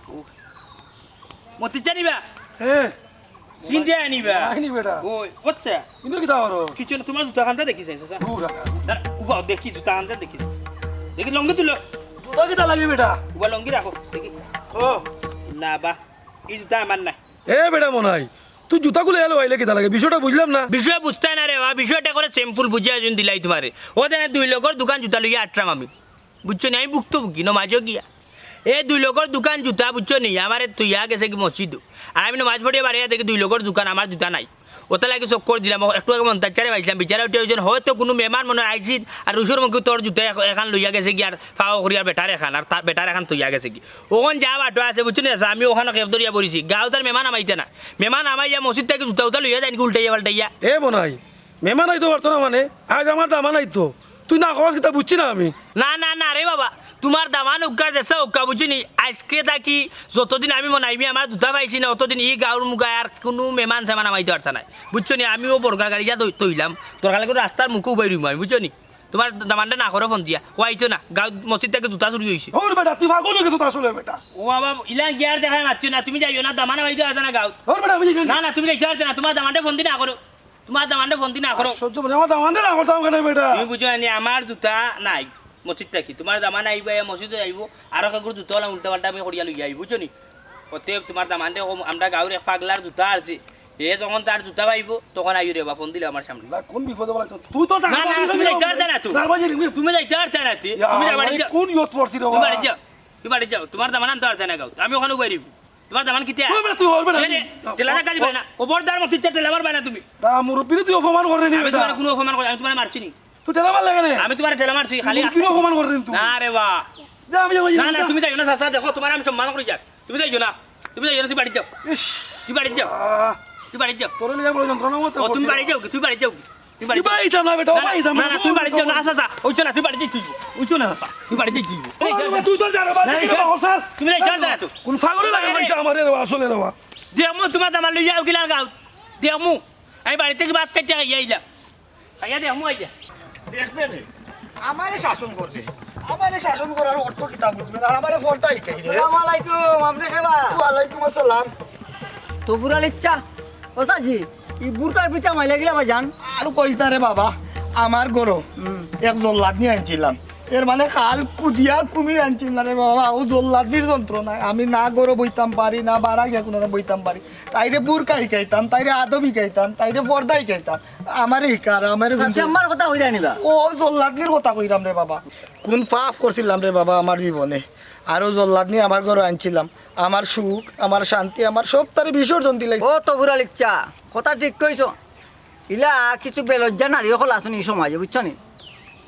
ও। মতিচা নিবা? হ্যাঁ। চিনতে আনিবা? আইনি বেটা। ওই, আচ্ছা। কিন্তু কিতা করো? কিছু না, তোমার জুতা কান্তা দেখি চাই, চাচা। ও কাকা। দাঁড়া, উবা দেখি, জুতা কান্তা দেখি। দেখি, লঙ্গি তুলো। জুতা কিতা লাগে বেটা? উবা লঙ্গি রাখো, দেখি। ও। না বা, এই জুতা আমার না। এ বেটা মনাই, তুই জুতা খুলে এলো আইলে কিতা লাগে? বিষয়টা বুঝলাম না। বিষয় বুঝতায় না রে বা, বিষয়টা করে simple বুঝিয়া যদি দিলাই তোমারে। ও দেনে দুই লোকের দোকান জুতা লইয়া আটরাম আমি। বুঝছো নি? আমি ভুক্তভোগী, নমাজো গিয়া। এ দুই লোকের দোকান জুতা, বুঝছো নি? আমারে থইয়া গেছে গি মসজিদো। আর আমি নমাজ পড়িয়া বাড়িয়া দেখি দুই লোকের দোকান, আমার জুতা নাই। অতার লাগি চক্কর দিলাম, একটু আগে মন্তাজ চারে পাইছলাম, বিচারা উঠিয়া কইছইন, হয়তো কুনু মেহমান মনো অয় আইছিল, আর রুশর মুখে তোর জুতা এখ-, এখান লইয়া গেছেগি, আর ফাও করিয়া বেটার এখান, আর তার বেটার এখান থইয়া গেছেগি। অখন যা বাটো আছে, বুঝছো নি? আমি অখানো খেপ ধরিয়া পড়ছি, গাউত আর মেহমান হামাইতা না, মেহমান হামাইয়া মসজিদ থাকি জুতা উতা লইয়া যাইনগি উল্টাইয়া পাল্টাইয়া। এ বনাই, মেহমান আইতো পারতো না মানে? আইজ আমার দামান আইতো। তুই না কস কিতা বুঝছি না আমি। না, না, না রে বাবা, তুমার দামান উক্কা যেছা উক্কা বুঝছো নি? আইজকে থাকি যতদিন আমি মনাইমি আমার জুতা পাইছি না, অতদিন ই গাউর মুগায় আর কুনু মেহমান সেমান হামাইতো পারতা নায়, বুঝছো নি? আমিও বর্গা গাড়ি যা তই-, তইলাম, দরকার লাগলে রাস্তার মুখো উবাই রইমু আমি, বুঝছো নি? তুমার দামানরে না করো ফোন দিয়া, ও আইতো না, গাউত মসজিদ থাকি জুতা চুরি অইছে। ওর বেটা, তুই পাগল অইগেছস তো আসলে বেটা। ও বাবা, ইলান গিয়ার দেখায় মাতিও না, তুমি যাইও না, দামান হামাইতো পারতা না গাউত। ওর বেটা, আমি যাইতাম না। না, না, তুমি যাইতে পারতা না, তুমার দামানরে ফোন দি না করো। তুমার দামানরে ফোন দি না করো। সহ্য করে, আমার দামানরে না করতাম কেনে বেটা? তুমি বুঝো না নি, আমার জুতা নাই মসজিদ থাকি। তুমার দামান আইবো, এ মসজিদো আইবো, আরো কেগুর জুতা অলা উল্টা পাল্টা আমি করিয়া লইয়া আইবো, বুঝছো নি? অতএব তুমার দামানরে কও, আমরা গাউর এক পাগলার জুতা আছে, এ যখন তার জুতা পাইবো, তখন আইও রে বা, ফোন দিলে আমার সামনে। না, কোন বিপদে বলাইছ? তুই তো না, না, না, তুমি যাইতে পারতা না তো। তুমি যাইতে পারতা না তো। ইয়া তুমি আল্লাহ, বাড়ি যাও। কোন ইয়ত পড়ছি রে তুমি বাবা? বাড়ি যাও। তুমি বাড়ি যাও। তুমার দামান আনতে পারতা না গাউত। আমি অখানো উবাই রইমু। তুমার দামান কিতা? ওই বেটা, তুই ওই বেটা। এ রে, ঠেলা রাখা যাবে না। খবরদার মতির চার ঠেলা মারবায় না তুমি। তা মুরব্বিরে তুই অপমান কররে নি আমি বেটা। তুমারে কুনু অপমান করি, আমি তুমারে মারছি নি। তুই ঠেলা মারলে কেনে? আমি তুমারে ঠেলা মারছি, খালি মুরব্বিরে অপমান কররে নি তুই। না রে বা। যা, আমি যাই, আমি যাই, না, না, যা। তুমি যাইও না, চাচা, দেখো, তুমারে আমি সম্মান করি যার। তুমি যাইও না। তুমি যাইও না, তুমি বাড়ি যাও। ইস। তুমি বাড়ি যাও। আহ। তুমি বাড়ি যাও। তোরে লইয়া বড় যন্ত্রণা মতো ও, তুমি করছি। বাড়ি যাও, তুমি বাড়ি যাও। তুমি বাড়ি যাও। ইবা আইতাম না বেটা, না, ওবা আইতাম না, না, না, তুমি বাড়ি যাও না, চাচা। ওইছো না, তুমি বাড়ি যাও, তুই। ওইছো না, চাচা। তুমি বাড়ি যাও, তুই। ও বাবা, তুই তোর যা রে বাবা, না, তুই এই বাবা, স্যার। তুমি যাই, যাও, যাও, যাও। কোন ফাগলে লাগে আরে। পাইছে আমারে রে বাবা, আসলে রে বাবা। দেখমু তুমার দামান লইয়া আও কিলার গাউত। দেখমু। আমি বাড়ি থাকি ভাত খাইতে খাইয়া আইলাম। খাইয়া দেখমু আইয়া। দেখবে রে, আমারে শাসন করবে। আমারে শাসন করার অর্থ কিতা বুঝবে না, আমারে পর্দা হিকাইবে। আসসালামু আলাইকুম, আপনে কেবা? ওয়ালাইকুম আসসালাম। তফুর আলীর চা? ও চাচি, ই বুরকার পিতা মাইলা গিলা বা জান? আর কইস না রে বাবা, আমার ঘরো হুম। এক জল্লাদনি আনছিলাম। এর মানে খাল কুদিয়া কুমির আনছিল না রে বাবা, অউ জল্লাদনির যন্ত্রণায় আমি না ঘরো বইতাম পারি, না বারা গিয়া কুনু বইতাম পারি। তাইরে বুরকা হিকাইতাম, তাইরে আদব হিকাইতাম, তাইরে পর্দা হিকাইতাম। আমারে হিকা, আমারে চাচি, আমার কথা কইরা নিবা? ও জল্লাদনির কথা কইরাম রে বাবা। কোন পাপ করছিলাম রে বাবা আমার জীবনে? আর অউ জল্লাদনি আমার ঘরো আনছিলাম, আমার সুখ, আমার শান্তি, আমার সব তারে বিসর্জন দিলাই। ও তফুর আলীর চা, কথা ঠিক কইছো। ইলা কিছু বেলজ্জা নারী অকল আছইন ই সমাজে, বুঝছো নি?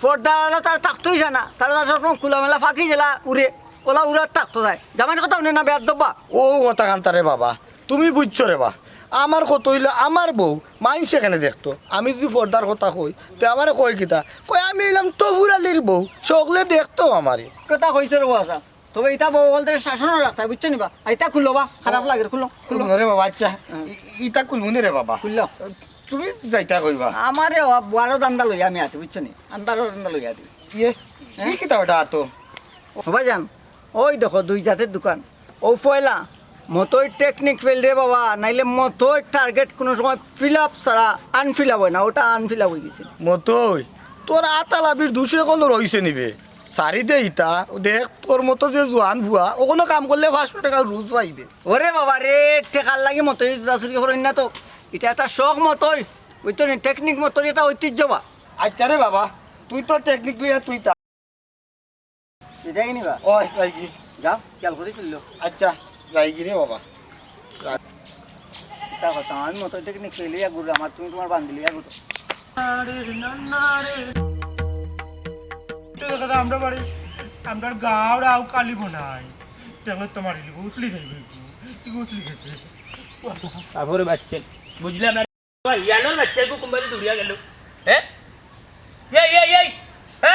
পর্দা আড়ালো তারা থাকতোউ চায় না, তারা তারা সবসময় খোলামেলা ফাঁকি জেলা উড়ে, অলা উড়াত থাকতো চায়। জামাইর কথা হুনে না, বেয়াদ্দব বা। অউ কথা কান্তা রে বাবা, তুমি বুঝছো রে বা। আমার কত অইলো আমার বউ, মাইনষে কেনে দেখতো। আমি যুদি পর্দার কথা কই, তে আমারে কয় কিতা? কয় আমি অইলাম তফুর আলীর বউ, সকলে দেখতো আমারে। কথা কইছো রে বা, আচ্ছা। তবে ইতা বউ অকলরে শাসনো রাখতায়, বুঝছো নি বা? আর ইতা খুলো বা, খারাপ লাগে, খুলো, খুলো। খুলো রে বাবা, আচ্ছা। হ্যাঁ। ই-, ইতা খুলমু নে রে বাবা। খুললো। তুমি যাইতা কইবা। আমারে বারো ধান্দা লইয়া আমি আতি, বুঝছো নি? আমি বারো ধান্দা লইয়া আতি। ইয়ে, হ্যাঁ? ই কিতা বেটা আতো? ও ভাইজান, ওই দেখো দুই জাতের দোকান। ও পয়লা, মতই টেকনিক ফেইল রে বাবা, নাইলে মতই টার্গেট কুনু সময় fill up ছাড়া unfill up অয় না, ওটা unfill up অই গেছে। মতই, তোর আতালাবির দুষে কল রইছে নিবে। সারি দে ইতা, দেখ তোর মতো যে জোয়ান ফুয়া, অখনো কাম করলে পাঁচশো টেকা রুজ পাইবে। ওরে বাবা রে, টেকার লাগি মতই জুতা চুরি করইন না তো। ইটা একটা শখ মতই, বুঝছো নি? টেকনিক মতই, এটা ঐতিহ্য বা। আচ্ছা রে বাবা, তুই তো টেকনিক লইয়া তুই তা। এটাই নিবা? ও, তাই কি? যাও, খেয়াল করি তুললো। আচ্ছা, যাই কি রে বাবা? তা কথা, আমি মতই টেকনিক ফেইল অইয়া ঘুরলাম, আর তুমি তুমার বান্দিল অইয়া ঘুরো। তো দেখা যায় আমরা বাড়ি, আমরা গাঁওর আউ কালি বনাই। দেখলে তোমার ইলু উছলি যাইবে, ইলু উছলি গেছে। বাপরে বাচ্চা, বুঝলাম না। ইয়ালোর বাচ্চা গো কোনবাদি দৌড়িয়া গেল। হ্যাঁ? এই, এই, এই,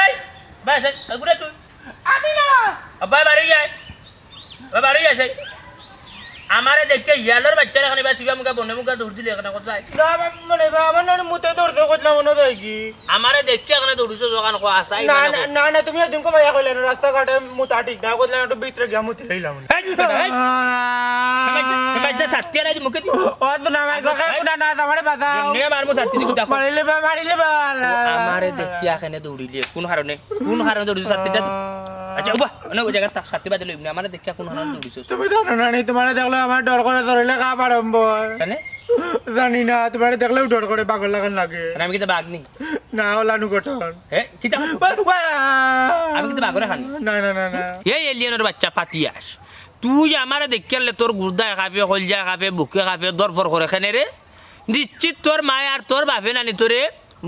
এই, ভাই, ভাই, ঘুরে তুই। আমি না। আব্বা, বাড়ি যায়। আব্বা, বাড়ি যায়। আমারে দেখতে ইয়ালোর বাচ্চারা এখানে বা চিগা মুখা বনে মুখা দৌড় দিলে এখানে কোথায়? না, মানে, বা, আমার নানি মুতে দৌড় দে, কইলাম, মনে হয় কি? আমারে দেখতে এখানে দৌড়িছো যখন কো আসাই না, মানে না, কো। না, না, তুমি একদিন কো ভাইয়া কইলে, রাস্তাঘাটে মুতা ঠিক না, কইলাম, একটু ভিতরে গিয়া মুতি লইলাম। এই, এই, এই। হেমাইতে, হেমাইতে ছাতি আলাই মুখে দি। ও তো না, ভাই, এই, কোথায় এই। কোনা না, আমারে বাঁচাও। এমনি মারমু ছাতি দি, দেখো। মারিলে বা, মারিলে বা। ও, আমারে দেখিয়া কেনে দৌড়িলে? কোন কারণে? কোন কারণে দৌড়িছো ছাতিটা? আচ্ছা, উবা, মানে ওই জায়গাটা ছাতি বাদে লইবি না। আমারে দেখিয়া কোন কারণে দৌড়িছো? তুমি জানো না নি, তোমারে দেখলে আমার ডর করে, ধরিলে কাঁপ আরম্ভ হয়। কেনে? জানি না, তোমারে দেখলেও ডর করে, পাগল লাগান লাগে। মানে আমি কিতা বাঘ নি? না, ওলানু গঠন। হে? কিতা? বাবা! আমি কিতা বাঘরে খানি? না, না, না, না। এই এলিয়েনর বাচ্চা পাতিয়াস। তুই আমারে দেখিয়ালে তোর গুর্দায় কাঁপে, কলজায় কাঁপে, বুকে কাঁপে, দরফর করে কেনে রে? নিশ্চিত তোর মায় আর তোর বাপে নানি তোরে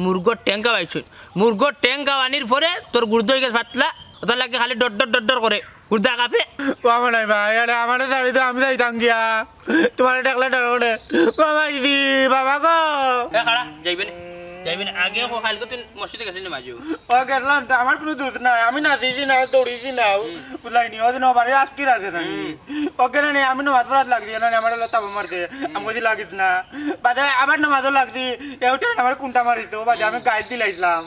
মুরগর ঠেং খাওয়াইছইন। মুরগর ঠেং খাওয়ানির পরে তোর গুর্দা অইগেছে পাতলা, অতার লাগি খালি ডর ডর ডর ডর করে, গুর্দা কাঁপে। ও মনাই ভাই, আরে আমারে ছাড়ি দেও, আমি যাইতাম গিয়া। তুমারে ডাকলে ডর করে। ও মাইদি, বাবা গো। এ খাড়া, যাইবে নি? যাইবে নি? আগে কো, কাইলকু তুই মসজিদে গেছলে নি মাঝে? ও গেছলাম তো, আমার কুনু দুষ নাই, আমি নাচিছি না, দৌড়িছি না, বুঝলায়নি? ও দিন ও বাড়ির আজকির আছে না। ও কেনে নি, আমি নমাজ পড়াত লাগি দিয়া না, আমার হলো তাবা মারতে, আমি কইছি লাগিস না। বাদে আবার নমাজও লাগছি, এ উঠে আমার কুন্তা মারিছে, ও বাদে আমি গাইল দিলাইছিলাম,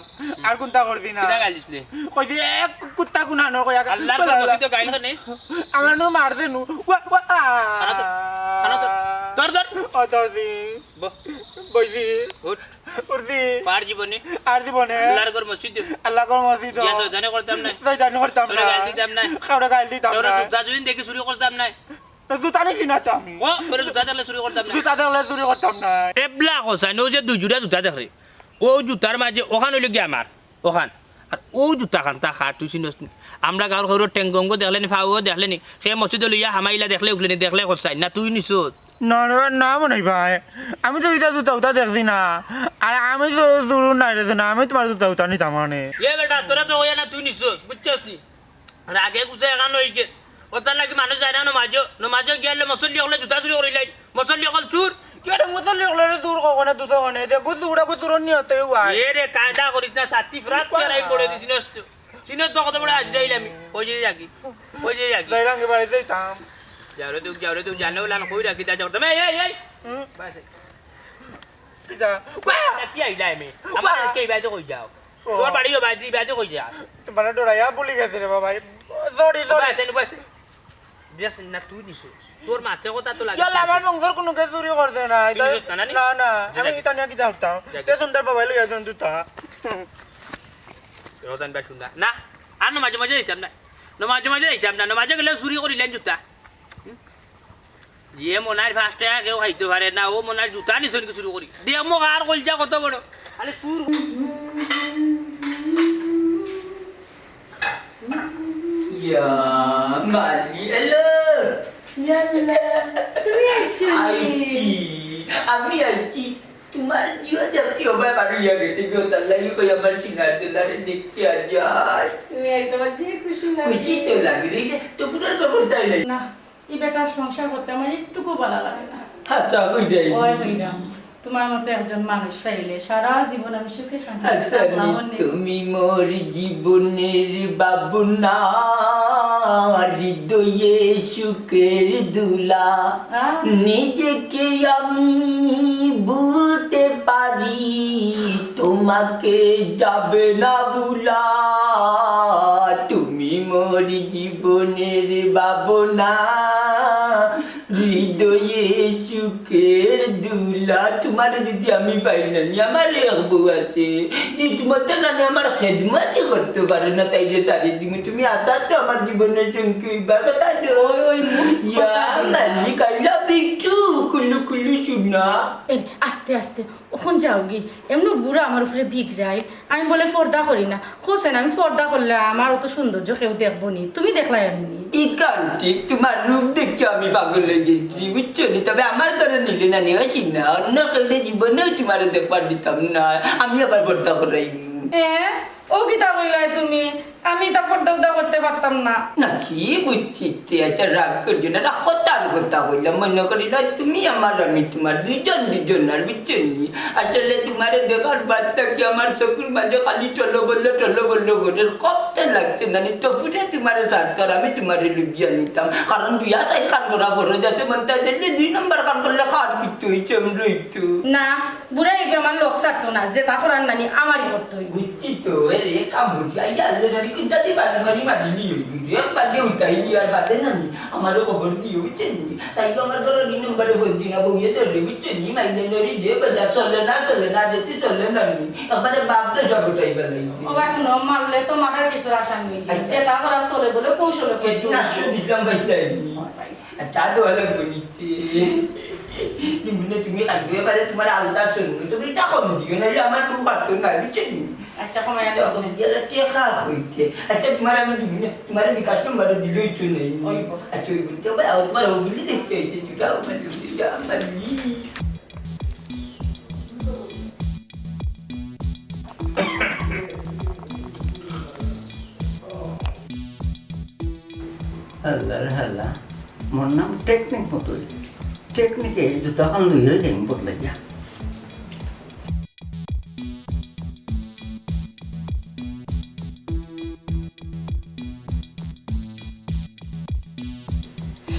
আর কুন্তা করছি না। কিতা গাইল দিছলে? কইছি, "এ কু-, কুত্তা কুনানো," কইয়া। আল্লাহর ঘর মসজিদে গাইল কেনে? আমার নু মারছে নু। ওয়া, ওয়া। খানা ধর, খানা ধর। ধর, ধর। ও ধরছি। বহ। বইছি। উঠ। উঠছি। পার জীবনে। আর জীবনে। আল্লাহর ঘর মসজিদে। আল্লাহর ঘর মসজিদে। গিয়া শয়তানি করতাম না। শয়তানি করতাম না। কাউরে গাইল দিতাম না। কাউরে গাইল দিতাম না। জুতা যদি দেখি চুরি করতাম না। জুতা নিছি না তো আমি। ও, তোরে জুতা দেখলে চুরি করতাম না। জুতা দেখলে চুরি করতাম না। এবলা কছাইন, অউ যে দুই জুড়া জুতা দেখরে, অউ জুতার মাঝে অখান অইলো গিয়া আমার, অখান। আর অউ জুতাখান তা কার তুই চিনস নি? আমরা গাউর কাউরর ঠেঙ্গঙ্গ দেখলে নি, ফাউও দেখলে নি, কে মসজিদো লইয়া হামাইলা দেখলে উকলে নি, দেখলে কছাইন, না তুই নিছস? না রে, না মনাই ভাই, আমি তো ইতা জুতা উতা দেখছি না। আর আমি তো চুরু নায় রে, না, আমি তুমার জুতা উতা নিতাম মানে। এ বেটা, তোরে তো কইয়ার না তুই নিছস, বুঝছস নি? আর আগে গুছে এখান অইগেছে। অতার লাগি মানুষ যায় না নমাজো। নমাজো গিয়ালে মুসল্লি অকলে জুতা চুরি করিলাইন। মুসল্লি অকল চুর। কিতা মুসল্লি অকলরে চুর কও কেনে, জুতা কনে? দেখো চুর, চুরর নিয়তে অয়। এ রে, কায়দা করিস না, ছাতি ফিরাত দিয়া রাইন পড়ে দিছি নষ্ট। চিনস তো কত বড় আজরাইল আমি। কই যে যাগি? কই যে যাগি? যাইরাম কি বাড়িত যাইতাম। যাও রে তুই, যাও রে তুই, জানো লান কই রাখি দা যাও। তুমি, এই, এই, এই। হুম। বাস। কিতা? কিতা আইলা আমি? আমার ওয়া। আজকে এই বাড়িতে কই যাও? ও। তোমার বাড়ি ও বাড়ি, বাড়ি কই যাও? তুমারে ডরাইয়া ভুলি গেছি রে বাবা। Sorry, sorry। বাস, এনে বাস। বিয়াস না তুই নিছস। তোর মাতে কথা তো লাগে। ইয়াল্লা, আমার বংশর কুনু কেউ চুরি করছে না। তুই নিছস না, না নি? না, না, যা, আমি যা। ইতা নিয়া কিতা করতাম? যা, যা। তে সুন্দর বাবাই লইয়া যান জুতা। রোজান ভাই সুন্দর। না, আর নমাজে মাঝে যাইতাম না। নমাজে মাঝে যাইতাম না। নমাজে গেলে চুরি করিলাইন জুতা। হুম? যে মনাইর পাঁচ টেকা কেউ খাইতো পারে না, অউ মনাইর জুতা নিছইন কি চুরি করি। দে মুখ আর কইলজা কত বড়। খালি চুর। ইয়া, মালি, হ্যালো। ইয়াল্লা, তুমি আইছো নি? আইছি, আমি আইছি। তুমার জিও জাতীয় ভাই বাড়ি গেছে, গিয়ে তার লাগি কই আমার সিনার দিলারে দেখতে আ যায়। তুমি আইছো, আমার যে খুশি লাগে। খুশি তো লাগে রে, তো পুরার খবর তাই নাই। না, ই বেটার সংসার করতে আমার একটুকু ভালা লাগে না। আচ্ছা, কই যাই? ওই হইলাম। তুমার মতো একজন মানুষ পাইলে সারা জীবন আমি সুখে শান্তিতে আচ্ছা, থাকলাম নি অনে। তুমি মোর জীবনের ভাবনা, হৃদয়ে সুখের দোলা। আহ। নিজেকে আমি ভুলতে পারি, তোমাকে যাবে না ভুলা। তুমি মোর জীবনের ভাবনা, হৃদয়ে সুখের দোলা। তুমারে যদি আমি পাই না নি, আমার এক বউ আছে, যে তুমার তো নানি আমার খেদমতই করতে পারে না, তাইলে তারে দিমু। তুমি আসার তো আমার জীবনের সঙ্গী অইবা, কথা দেও। ওই, ওই, মুখ ইয়া কথা বলবা। মালিক, I love you too, কুলু কুলু সোনা। এ, আস্তে আস্তে। অখন যাওগি, এমনে বুড়া আমার উপরে বিগড়াইল, আমি বলে পর্দা করি না। কইছইন আমি পর্দা করলে আমার অত সৌন্দর্য কেউ দেখবো নি, তুমি দেখলায় নি? ইখান ঠিক, তুমার রূপ দেখি আমি পাগল অই গেছি, বুঝছো নি? তবে আমার ঘরো নিলে নানি, অইছে না, অন্য কেউরে জীবনেও তুমারে দেখবার দিতাম না, আমি আবার পর্দা করাইমু। এ, ও কিতা কইলায় তুমি? আমি ইতা পর্দা উর্দা করতে পারতাম না। না কি বুঝছি তে? আচ্ছা, রাগ করিও না, ইটা কথার কথা কইলাম, মনো করিলাও তুমি আমার, আমি তুমার, দুইজন দুইজনার, বুঝছো নি? আসলে তুমারে দেখার বাদ থাকি আমার চকুর মাঝে খালি টলবল্ল টলবল্ল করের, কষ্ট লাগছে না নি, তো ফুটে তুমারে সারতাম, আমি তুমারে লুবিয়া নিতাম, কারণ বিয়া চাইর খান করা ফরজ আছে, মনটা দিলে দুই নম্বর খান করলে খার কিচ্ছু অইছে, আমরা অইতো। না, বুড়া ইবে আমার লগ ছাড়তো না, যেতা করার নানি আমারই করতো অইবো। বুঝছি তো, এ রে, কাম বুঝি, আইয়া আনলে নানি কুন্তা দি বাড়ি বাড়ি মারিলি অইবি রে, বাদে উঠাইলি আর বাদে নানি, আমারে খবর দিও, বুঝছো নি? চাইবো আমার ঘরো দুই নম্বরে ফোন দি না, বউয়ে ধরলে, বুঝছো নি? মাইলে লরি যে বাজার চলে না, চলে না, যেতে চলে না নি। একবারে বাপ দশা গোটাই বেলাইতে। ও ভাই, হুনো, মারলে তো মারার কিছু আসামি অইছে। আচ্ছা। যেতা করার চলে বলে কৌশলে করতে অইবো। আটশো দিছিলাম, বাইশ টাকা নি। পাইছি। আচ্ছা, তো ভালো বলিতে। তুমি না, তুমি কাটবে, এবারে তুমার আলতা শুনবো। তুমি ইতা কম দিও, নাইলে আমার বউ কাটতো না, বুঝছো নি? আচ্ছা, কমাই আনো। তখন গেলে টেকা কইতে। আচ্ছা, তুমার আমি দিমু না, তুমার বিকাশ নম্বর দিলেই তো নাই। অইবো। আচ্ছা, অইবো। তো ভাই, আমার হবিলি দেখতে আইতে, তুই আমার হবিলি, আমার লি। হাল্লা রে হাল্লা, মোর নাম টেকনিক মতোই। টেকনিকে এই জুতাখান লইয়া যাইমু বদলাইয়া।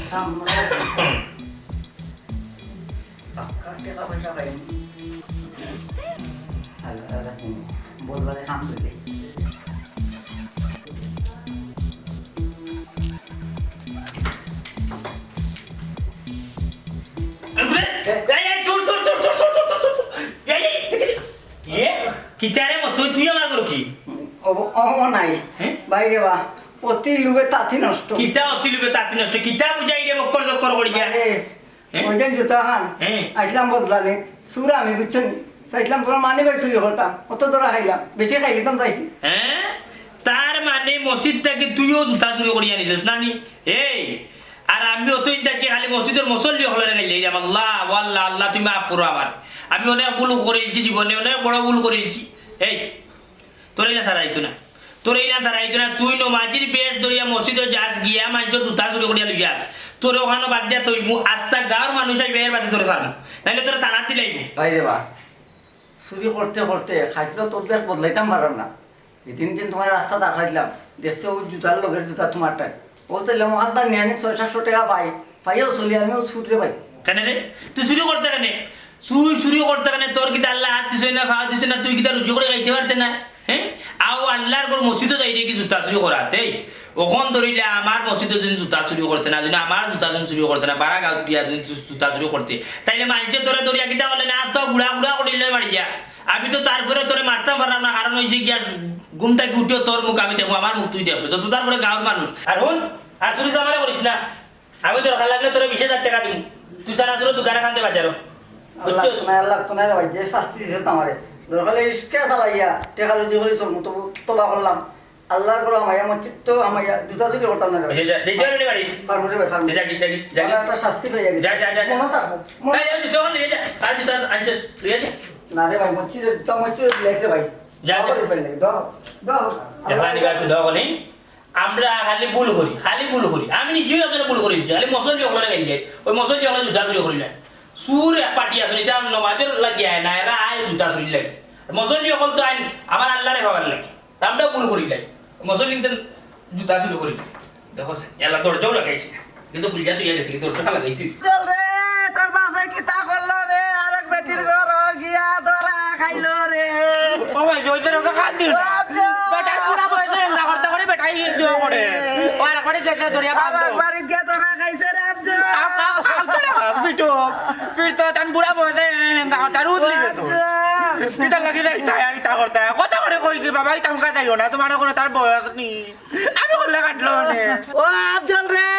সামনে পাক্কা টেকা পয়সা পাইমু। হাল্লা রে হাল্লা, বদলাইয়া কাম করি দেই। এই, এই, এই, চুর, চুর, চুর। এই, এই, দেখি, ইয়ে, কিতারে মো, তুই, তুই আমার করো কি? ও, ও, ও নাই। হ্যাঁ? বাইরে বা, অতি লোভে তাঁতি নষ্ট। কিতা অতি লোভে তাঁতি নষ্ট? কিতা বুঝাই রে, বক্কর জক্কর করি গিয়া? আরে, হ্যাঁ? ওই দিন জুতা খান, হ্যাঁ। আইছিলাম বদলানি, চুর আমি, বুঝছো নি? চাইছিলাম তোমার মানি ব্যাগ চুরি করতাম, অত ধরা খাইলাম, বেশি খাই দিতাম চাইছি। হ্যাঁ? তার মানে মসজিদ থাকি তুইও জুতা চুরি করিয়া নিছস না নি? এই, আর আমি অতদিন থাকি খালি মসজিদর মুসল্লি অকলরে গাইল্লাইরাম, আল্লাহ, ও আল্লাহ, আল্লাহ, তুমি মাফ করো আমার। আমি অনেক ভুল করিলছি জীবনে, অনেক বড় ভুল করিলছি। এই, তোর ইলা ছাড়া আইতো না, তোর ইলা ছাড়া আইতো না। তুই নমাজির বেশ ধরিয়া মসজিদো যাস, গিয়া মানষর জুতা চুরি করিয়া লইয়া আস। তোর ওখানো বাদ দিয়া থইমু, আস্তা গাঁওর মানুষ আইবা, এর বাদে তোরে ছাড়মু, নাইলে তোরে থানাত দিলাইমু। ভাই রে বা, চুরি করতে করতে খাইছিল তোর বেশ বদলাইতাম পারলাম না। এই তিন দিন তোমার রাস্তা দেখাইলাম, দেখছি ও জুতার লগের জুতা তোমারটাই। ও তাইলে আমার হাত নিয়ে আনি ছয় সাতশো টাকা পাই, পাইয়াও চলি, আমিও সুদরে পাই। কেনে রে? তুই চুরি করতে কেনে? তুই চুরি করতে কেনে? তোর কিতা আল্লায় হাত দিছে না, পাও দিছে না, তুই কিতা রুজি করি খাইতে পারতে না? হ্যাঁ? আও আল্লার ঘর মসজিদো যাইরে কি জুতা চুরি করাতে? অখন ধরিলে আমার মসজিদো যদি জুতা চুরি করতে না, যদি আমার জুতা যদি চুরি করতে না, বারা গাঁওত গিয়া যদি জু-, জুতা চুরি করতে, তাইলে মানষে তোরে ধরিয়া কিতা করলে না, তো গুড়া গুড়া করিলে মারিয়া। আমি তো তারপরে তোরে মারতাম পারলাম না, কারণ অইছে গিয়া ঘুম থাকি উঠিও তোর মুখ আমি দেখমু, আমার মুখ তুই দেখবে, যত তারপরে গাঁওর মানুষ। আর হুন, আর চুরি চামারি করিস না। আমি দরকার লাগলে তোরে বিশ হাজার টাকা দিমু, তুই চানাচুরর দোকান খান দে বাজারো। আল্লাহ বুঝছস? তোমায়, আল্লাহ তোমায় রে ভাই, যে শাস্তি দিছে তো আমারে। দরকার হলে রিক্সা চালাইয়া টেকা রুজি করি চলমু, তবু তবা করলাম। আল্লার ঘরো হামাইয়া, মসজিদো হামাইয়া জুতা চুরি করতাম না রে ভাই। যা, যা, যা, যা, বাড়ি। পারমু রে ভাই, পারমু। যা, যা, যা, যা। ভালো একটা শাস্তি পাইয়া গেছি। যা, যা, যা, যা। মনো থাকবো, মনো এই, এই, জুতা ওখানে নিয়ে যা। আর জুতা আনছস, তুই যা। না রে ভাই, মসজিদে, জুতা মসজিদে দিলাইছে ভাই। যা, দোয়া যা। করি ভাই, দোয়া, দোয়া। দেখলা নি ভাই, দোয়া করি। আমরা খালি ভুল করি, খালি ভুল করি। আমি নিজেও একজনে ভুল করি দিছি, খালি মুসল্লি অকলরে গাইল্লাই। ওই মুসল্লি অকলর জুতা চুরি করিলায়। চুর এক পার্টি আছে, ইতা নমাজর লাগি আয় না, এরা আয় জুতা চুরি লাগি। মুসল্লি অকল তো আইন আমার আল্লারে পাবার লাগি। আমরাও ভুল করিলাই। মুসল্লি কিন্তু জুতা চুরি করিলাই। দেখো সে, এলা দরজাও লাগাইছে না। কিন্তু খুলিয়া থইয়া গেছে, কিন্তু দরজা লাগাই তুই। চল রে, তোর বাপে কিতা করলো রে? আরেক বেটির ঘর গিয়া ধরা খাইলো রে। ও ভাই, ওই তোর ওকে কান দিও না। বাপ চল। বেটার বুড়া বয়সে এন্দা করতে করে বেটাই হিট দিও করে। ও আর করে দেখে ধরিয়া বাপ আরেক বাড়ি গিয়া ধরা খাইছে রে, আপ চল। আপ, আপ, আপ, তোরা বাপ, পিটো। পিটো, তান বুড়া বয়সে এন্দা করতে আর উঠলি গেছে। বাপ চল। পিটার লাগি যাই, তাই আর ইতা করতে। কত করে কইছি, বাবা, ইতা আমকা যাইও না, তোমার কোনো তার বয়স নেই। আমি করলে কাটলো নে। ও আফজল রে,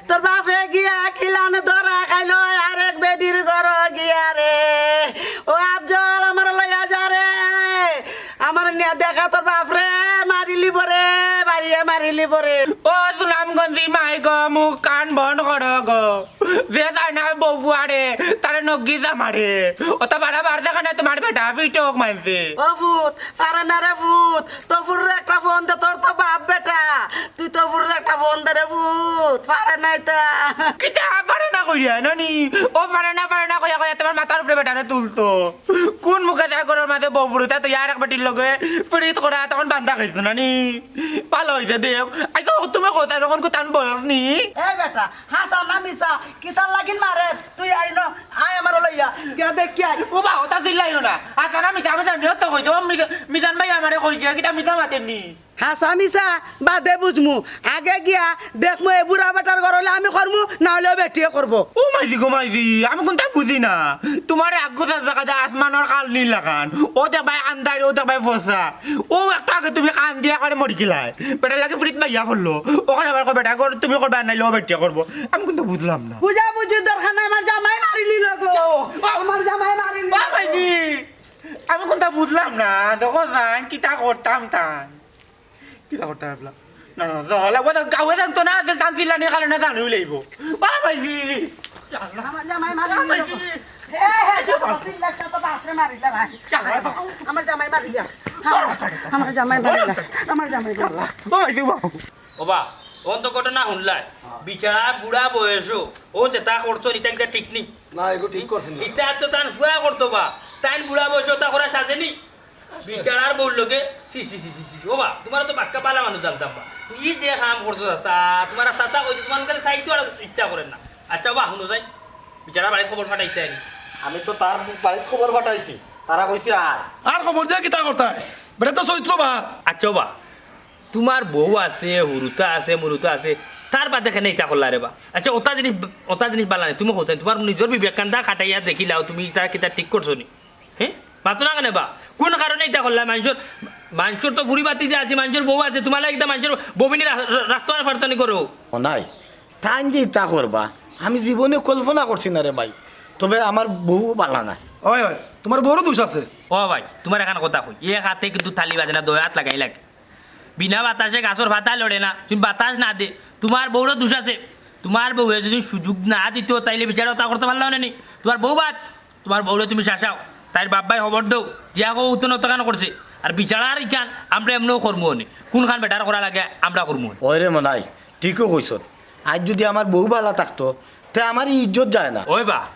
তোর বাপে গিয়া কিলান ধরা খাইলো আরেক বেটির ঘর গিয়া রে। ও আফজল, আমার লইয়া যা রে। আমার নিয়া দেখা তোর বাপ রে, মারিলি পরে, বাড়িয়ে মারিলি পরে। ও সুনামগঞ্জি মাই গো, মুখ কান বন্ধ করো গো। যে যায় না বউ ফুয়ারে, তারে নগি যা মারে। ও তো বাড়া বার দেখা না তোমার বেটা, পিটক মানছে। ও ফুত, পারে না রে ফুত, তফুররে একটা ফোন দে, তোর তো বাপ বেটা, তুই তফুররে একটা ফোন দে রে ফুত, পারে নাই তা। কিতা পারে না কইয়া, ননি? ও পারে না, পারে না কইয়া কইয়া তোমার মাথার উপরে বেটারে তুলতো। কোন মুখে যায় ঘরর মাঝে বউ ফুরুতা তো ইয়ার এক বেটির লগে ফিরিত করা, তখন বান্দা খাইছো না নি? ভালো হইছে দেও। আই তো তুমি কথা, তখন কোথান বয়স নি? এই বেটা, হাছা না মিছা, কিতার লাগিন মারে? তুই আই ন, আয় আমার লইয়া, গিয়া দেখ কি আই। ও বা, ওটা চিল্লাইও না। হাছা না মিছা, আমি জানি, ও তো কইছে, ও মিজা-, মিজান ভাই আমারে কইছে, কিতা মিছা মাতের নি? হাছা মিছা বাদে বুঝমু, আগে গিয়া দেখমু, এই বুড়া বেটার ঘর হইলে আমি করমু, না হইলে ও বেটিয়ে করবো। ও মাইজি গো মাইজি, আমি কোনটা বুঝি না। তোমার আগুতা জাগাতে আসমানর কাল নীল লাগান, ও দেখবায় আন্দার, ও দেখবায় ফসা। ও একটু আগে তুমি কান দিয়া করে মরি গেলায়। বেটা লাগে ফ্রিত মাইয়া পড়লো। ওখানে আবার কয়, "বেটা, কর-, তুমি করবা, নাইলে ও বেটিয়ে করবো।" আমি কিন্তু বুঝলাম না। বুঝা বুঝি দরকার নাই, আমার জামাই মারিলি লগো। ও, ও, আমার জামাই মারিলি ও লগো। ভাইজি, আমি কোনটা বুঝলাম না। দেখো জান, কিতা করতাম তান? কিতা করতাম এবলা? না, না, জহলা, ও তো গাঁওয়ে জানতো না, যে জানছিল না, কারণে জানুই লইব। ও ভাইজি। আমার জামাই মারিলি লগো। ভাইজি। হে, হে, যত চিল্লাস না, তো বাপরে মারিলা ভাই। আমার জামাই মারিলা। আমার জামাই মারিলা। আমার জামাই মারিলা। ও ভাইজি, বাবু। ও বা, অখন তো ঘটনা হুনলায়, বিচারা বুড়া বয়সো ও যেতা করছইন, ইতা কিতা ঠিক নি? না, এগু ঠিক করছইন না। ইতা তো তান ফুয়া করতো বা, তাইন বুড়া বয়সো অতা করা সাজে নি। বিচারার বউর লগে, ছি, ছি, ছি, ছি, ছি। ও বা, তুমারে তো বাক্কা বালা মানুষ জানতাম বা। ই যে কাম করছো চাচা, তুমার চাচা কইতে তুমার কাছে চাইতে আর ইচ্ছা করের না। আচ্ছা বা, হুনো চাই, বিচারার বাড়িত খবর পাঠাইছে নি? আমি তো তার বাড়িত খবর পাঠাইছি, তারা কইছে আর। আর খবর দিয়া কিতা করতায়? বেটা তো চরিত্রবান। আচ্ছা বা, তুমার বউ আছে, হুরুতা আছে, মুরুতা আছে, তার বাদে কেনে ইতা করলায় রে বা? আচ্ছা, অতা জিনিস, অতা জিনিস বালা নি, তুমি কও চাই, তুমার নিজর বিবেক কান্দা খাটাইয়া দেখিলাও, তুমি ইতা কিতা ঠিক করছো নি? হে? মাতো না কেনে বা? কুন কারণে ইতা করলায়? মানষর, মানষর তো ফুরি ভাতিজা আছে, মানষর বউ আছে, তুমার লাগি ইতা মানষর বউবিনি রা-, রা-, রাখতো আর পারতো নি করো। ও নাই, তাইন যে ইতা করবা, আমি জীবনে কল্পনা করছি না রে ভাই। তবে আমার বউ বালা নায়। অয়, অয়, তুমার বউরও দোষ আছে। ও ভাই, তুমারে একখান কথা কই, এক আতে কিন্তু তালি বাজে না, দুই আত লাগাই লাগে। বিনা বাতাসে গাছর পাতা লড়ে না, তুমি বাতাস না দে, তুমার বউরও দোষ আছে। তুমার বউয়ে যুদি সুযোগ না দিতো, তাইলে বিচারা অতা করতে পারলায় না নি। তুমার বউ বাদ, তুমার বউরে তুমি শাসাও, তাইর বাপ ভাই খবর দেও, দিয়া কও, "উতন অতখান করছে।" আর বিচারার ইখান আমরা এমনেও করমু অনে। কুনখান বেটার করা লাগে, আমরা করমু অনে। ওই রে মনাই, ঠিকও কইছত। আইজ যুদি আমার বউ বালা থাকতো, তে আমার ই ইজ্জত যায় না। ওই বা,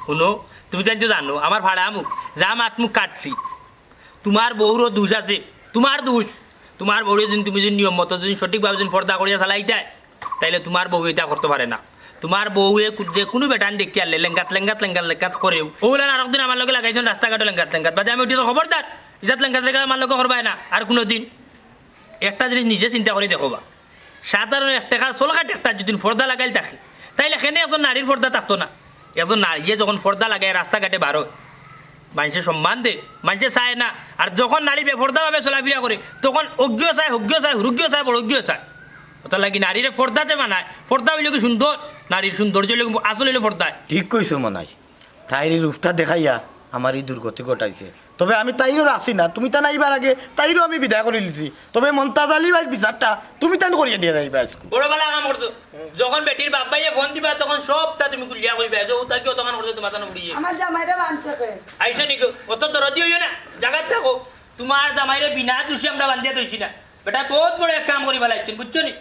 হুনো, তুমি তাইন তো জানো, আমার ফাড়া মুখ, যা মাত মুখ কাটছি। তুমার বউরও দোষ আছে, তুমার দোষ। তুমার বউরে যুদি তুমি যুদি নিয়ম মতো যুদি সঠিকভাবে যুদি পর্দা করিয়া চালাইতায়, তাইলে তুমার বউ ইতা করতো পারে না। তুমার বউয়ে কু-, যে কুনু বেটাইন দেখিয়ারলে লেঙ্গাত, লেঙ্গাত, লেঙ্গাত, লেঙ্গাত করেউ। অউলান আরক দিন আমার লগে লাগাইছইন রাস্তাঘাটো লেঙ্গাত, লেঙ্গাত। বাদে আমি উঠি তো খবরদার, ইজাত লেঙ্গাত, লেঙ্গাত আমার লগে করবায় না আর কুনুদিন। একটা জিনিস নিজে চিন্তা করি দেখো বা, সাধারণ এক টেকার চলকাট একটা যুদি পর্দা লাগাইল থাকে, তাইলে কেনে একজন নারীর পর্দা থাকতো না? একজন নারীয়ে যখন পর্দা লাগাইয়া রাস্তাঘাটে বারয়, মানষে সম্মান দে, মানষে চায় না। আর যখন নারী বেপর্দাভাবে চলাফিরা করে, তখন অজ্ঞও চায়, হজ্ঞও চায়, হুরুজ্ঞও চায়, বড়জ্ঞও চায়। অতার লাগি নারীরে পর্দাতে বানায়। পর্দা অইলো কি সুন্দর, নারীর সৌন্দর্য অইলো কি আসল অইলো পর্দায়। ঠিক কইছো মনাই, তাইর ই রূপটা দেখাইয়া আমার ই দুর্গতি ঘটাইছে। তবে আমি তাইরও রাখছি না, তুমি তান আইবার আগে তাইরও আমি বিদায় করিলিছি। তবে মন্তাজ আলী ভাইর বিচারটা তুমি তান করিয়া দিয়া যাইবায় আইজকু। বড় বালা কাম করছো। যখন বেটির বাপ ভাইয়ে ফোন দিবা, তখন সবতা তুমি খুলিয়া কইবায় যে, "ও তাকি অতখান করছে, তুমার তানো উড়িয়ে।" আমার জামাইরে বানছে কে? আইছো নি গো? অত দরদি অইও না, জাগাত থাকো। তুমার জামাইরে বিনা দুষে আমরা বান্ধিয়া থইছি না। বেটায় বউত বড় এক কাম করি ফালাইছইন, বুঝছো নি?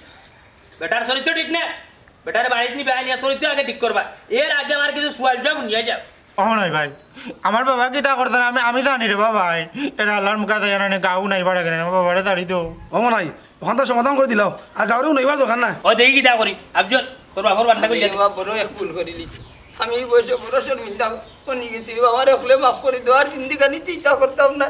বেটার চরিত্র ঠিক না। বেটারে বাড়িত নিবায়, আনিয়া চরিত্র আগে ঠিক করবায়। এর আগে আমার কিছু সুয়াল টুয়াল হুনিয়া যাও। ও নাই ভাই, আমার বাবা কিতা করতা না, আমি, আমি জানি রে বাবা, ভাই। এরা আল্লার মুখে আছে, জানে গাউ নাই বাড়া কেনে, আমার বাবারে তাড়ি দেও। ও নাই, অখানতা সমাধান করি দিলাও, আর গাউরে হুনাইবার দরকার নাই। ও দেখি কিতা করি, আফজল, তোর বাপর বাট্টা কইলে। বাবা, বড় এক ভুল করিলিছি। আমি ই বয়সে বড় শরমিন্দা অইগেছি রে বাবা, রে হকলে মাফ করি দেও, আর জিন্দেগানিত ইতা করতাম না।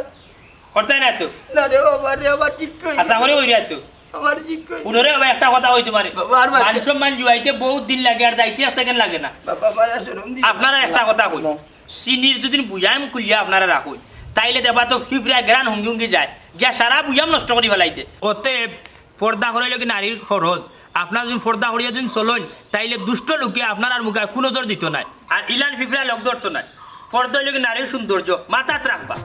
করতায় না তো? না রে বাবা রে, আমার ঠিক কই। আশা করি অইরা তো। আমার ঠিক কই। হুনো রে বাবা, একটা কথা কই তুমারে। বাবা, আর মারতে মান সম্মান জুয়াইতে বউত দিন লাগে, আর যাইতে এক second লাগে না। বাবা, বাবা, আর শরম দিও। আপনারা একটা কথা কই। না। চিনির যুদি বয়াম খুলিয়া আপনারা রাখইন, তাইলে দেখবা তো ফিফড়ায় গেরান হুঙ্গি হুঙ্গি যায়, গিয়া সারা বয়াম নষ্ট করি ফালাইতে। অতএব পর্দা করাইল কি নারীর ফরজ। আপনারা যুদি পর্দা করিয়া যুদি চলইন, তাইলে দুষ্ট লোকে আপনারার মুখে কুনজর দিতো নায়। আর ইলান ফিফড়ায় লগ ধরতো নায়। পর্দা অইলো কি নারীর সৌন্দর্য, মাথাত রাখবা।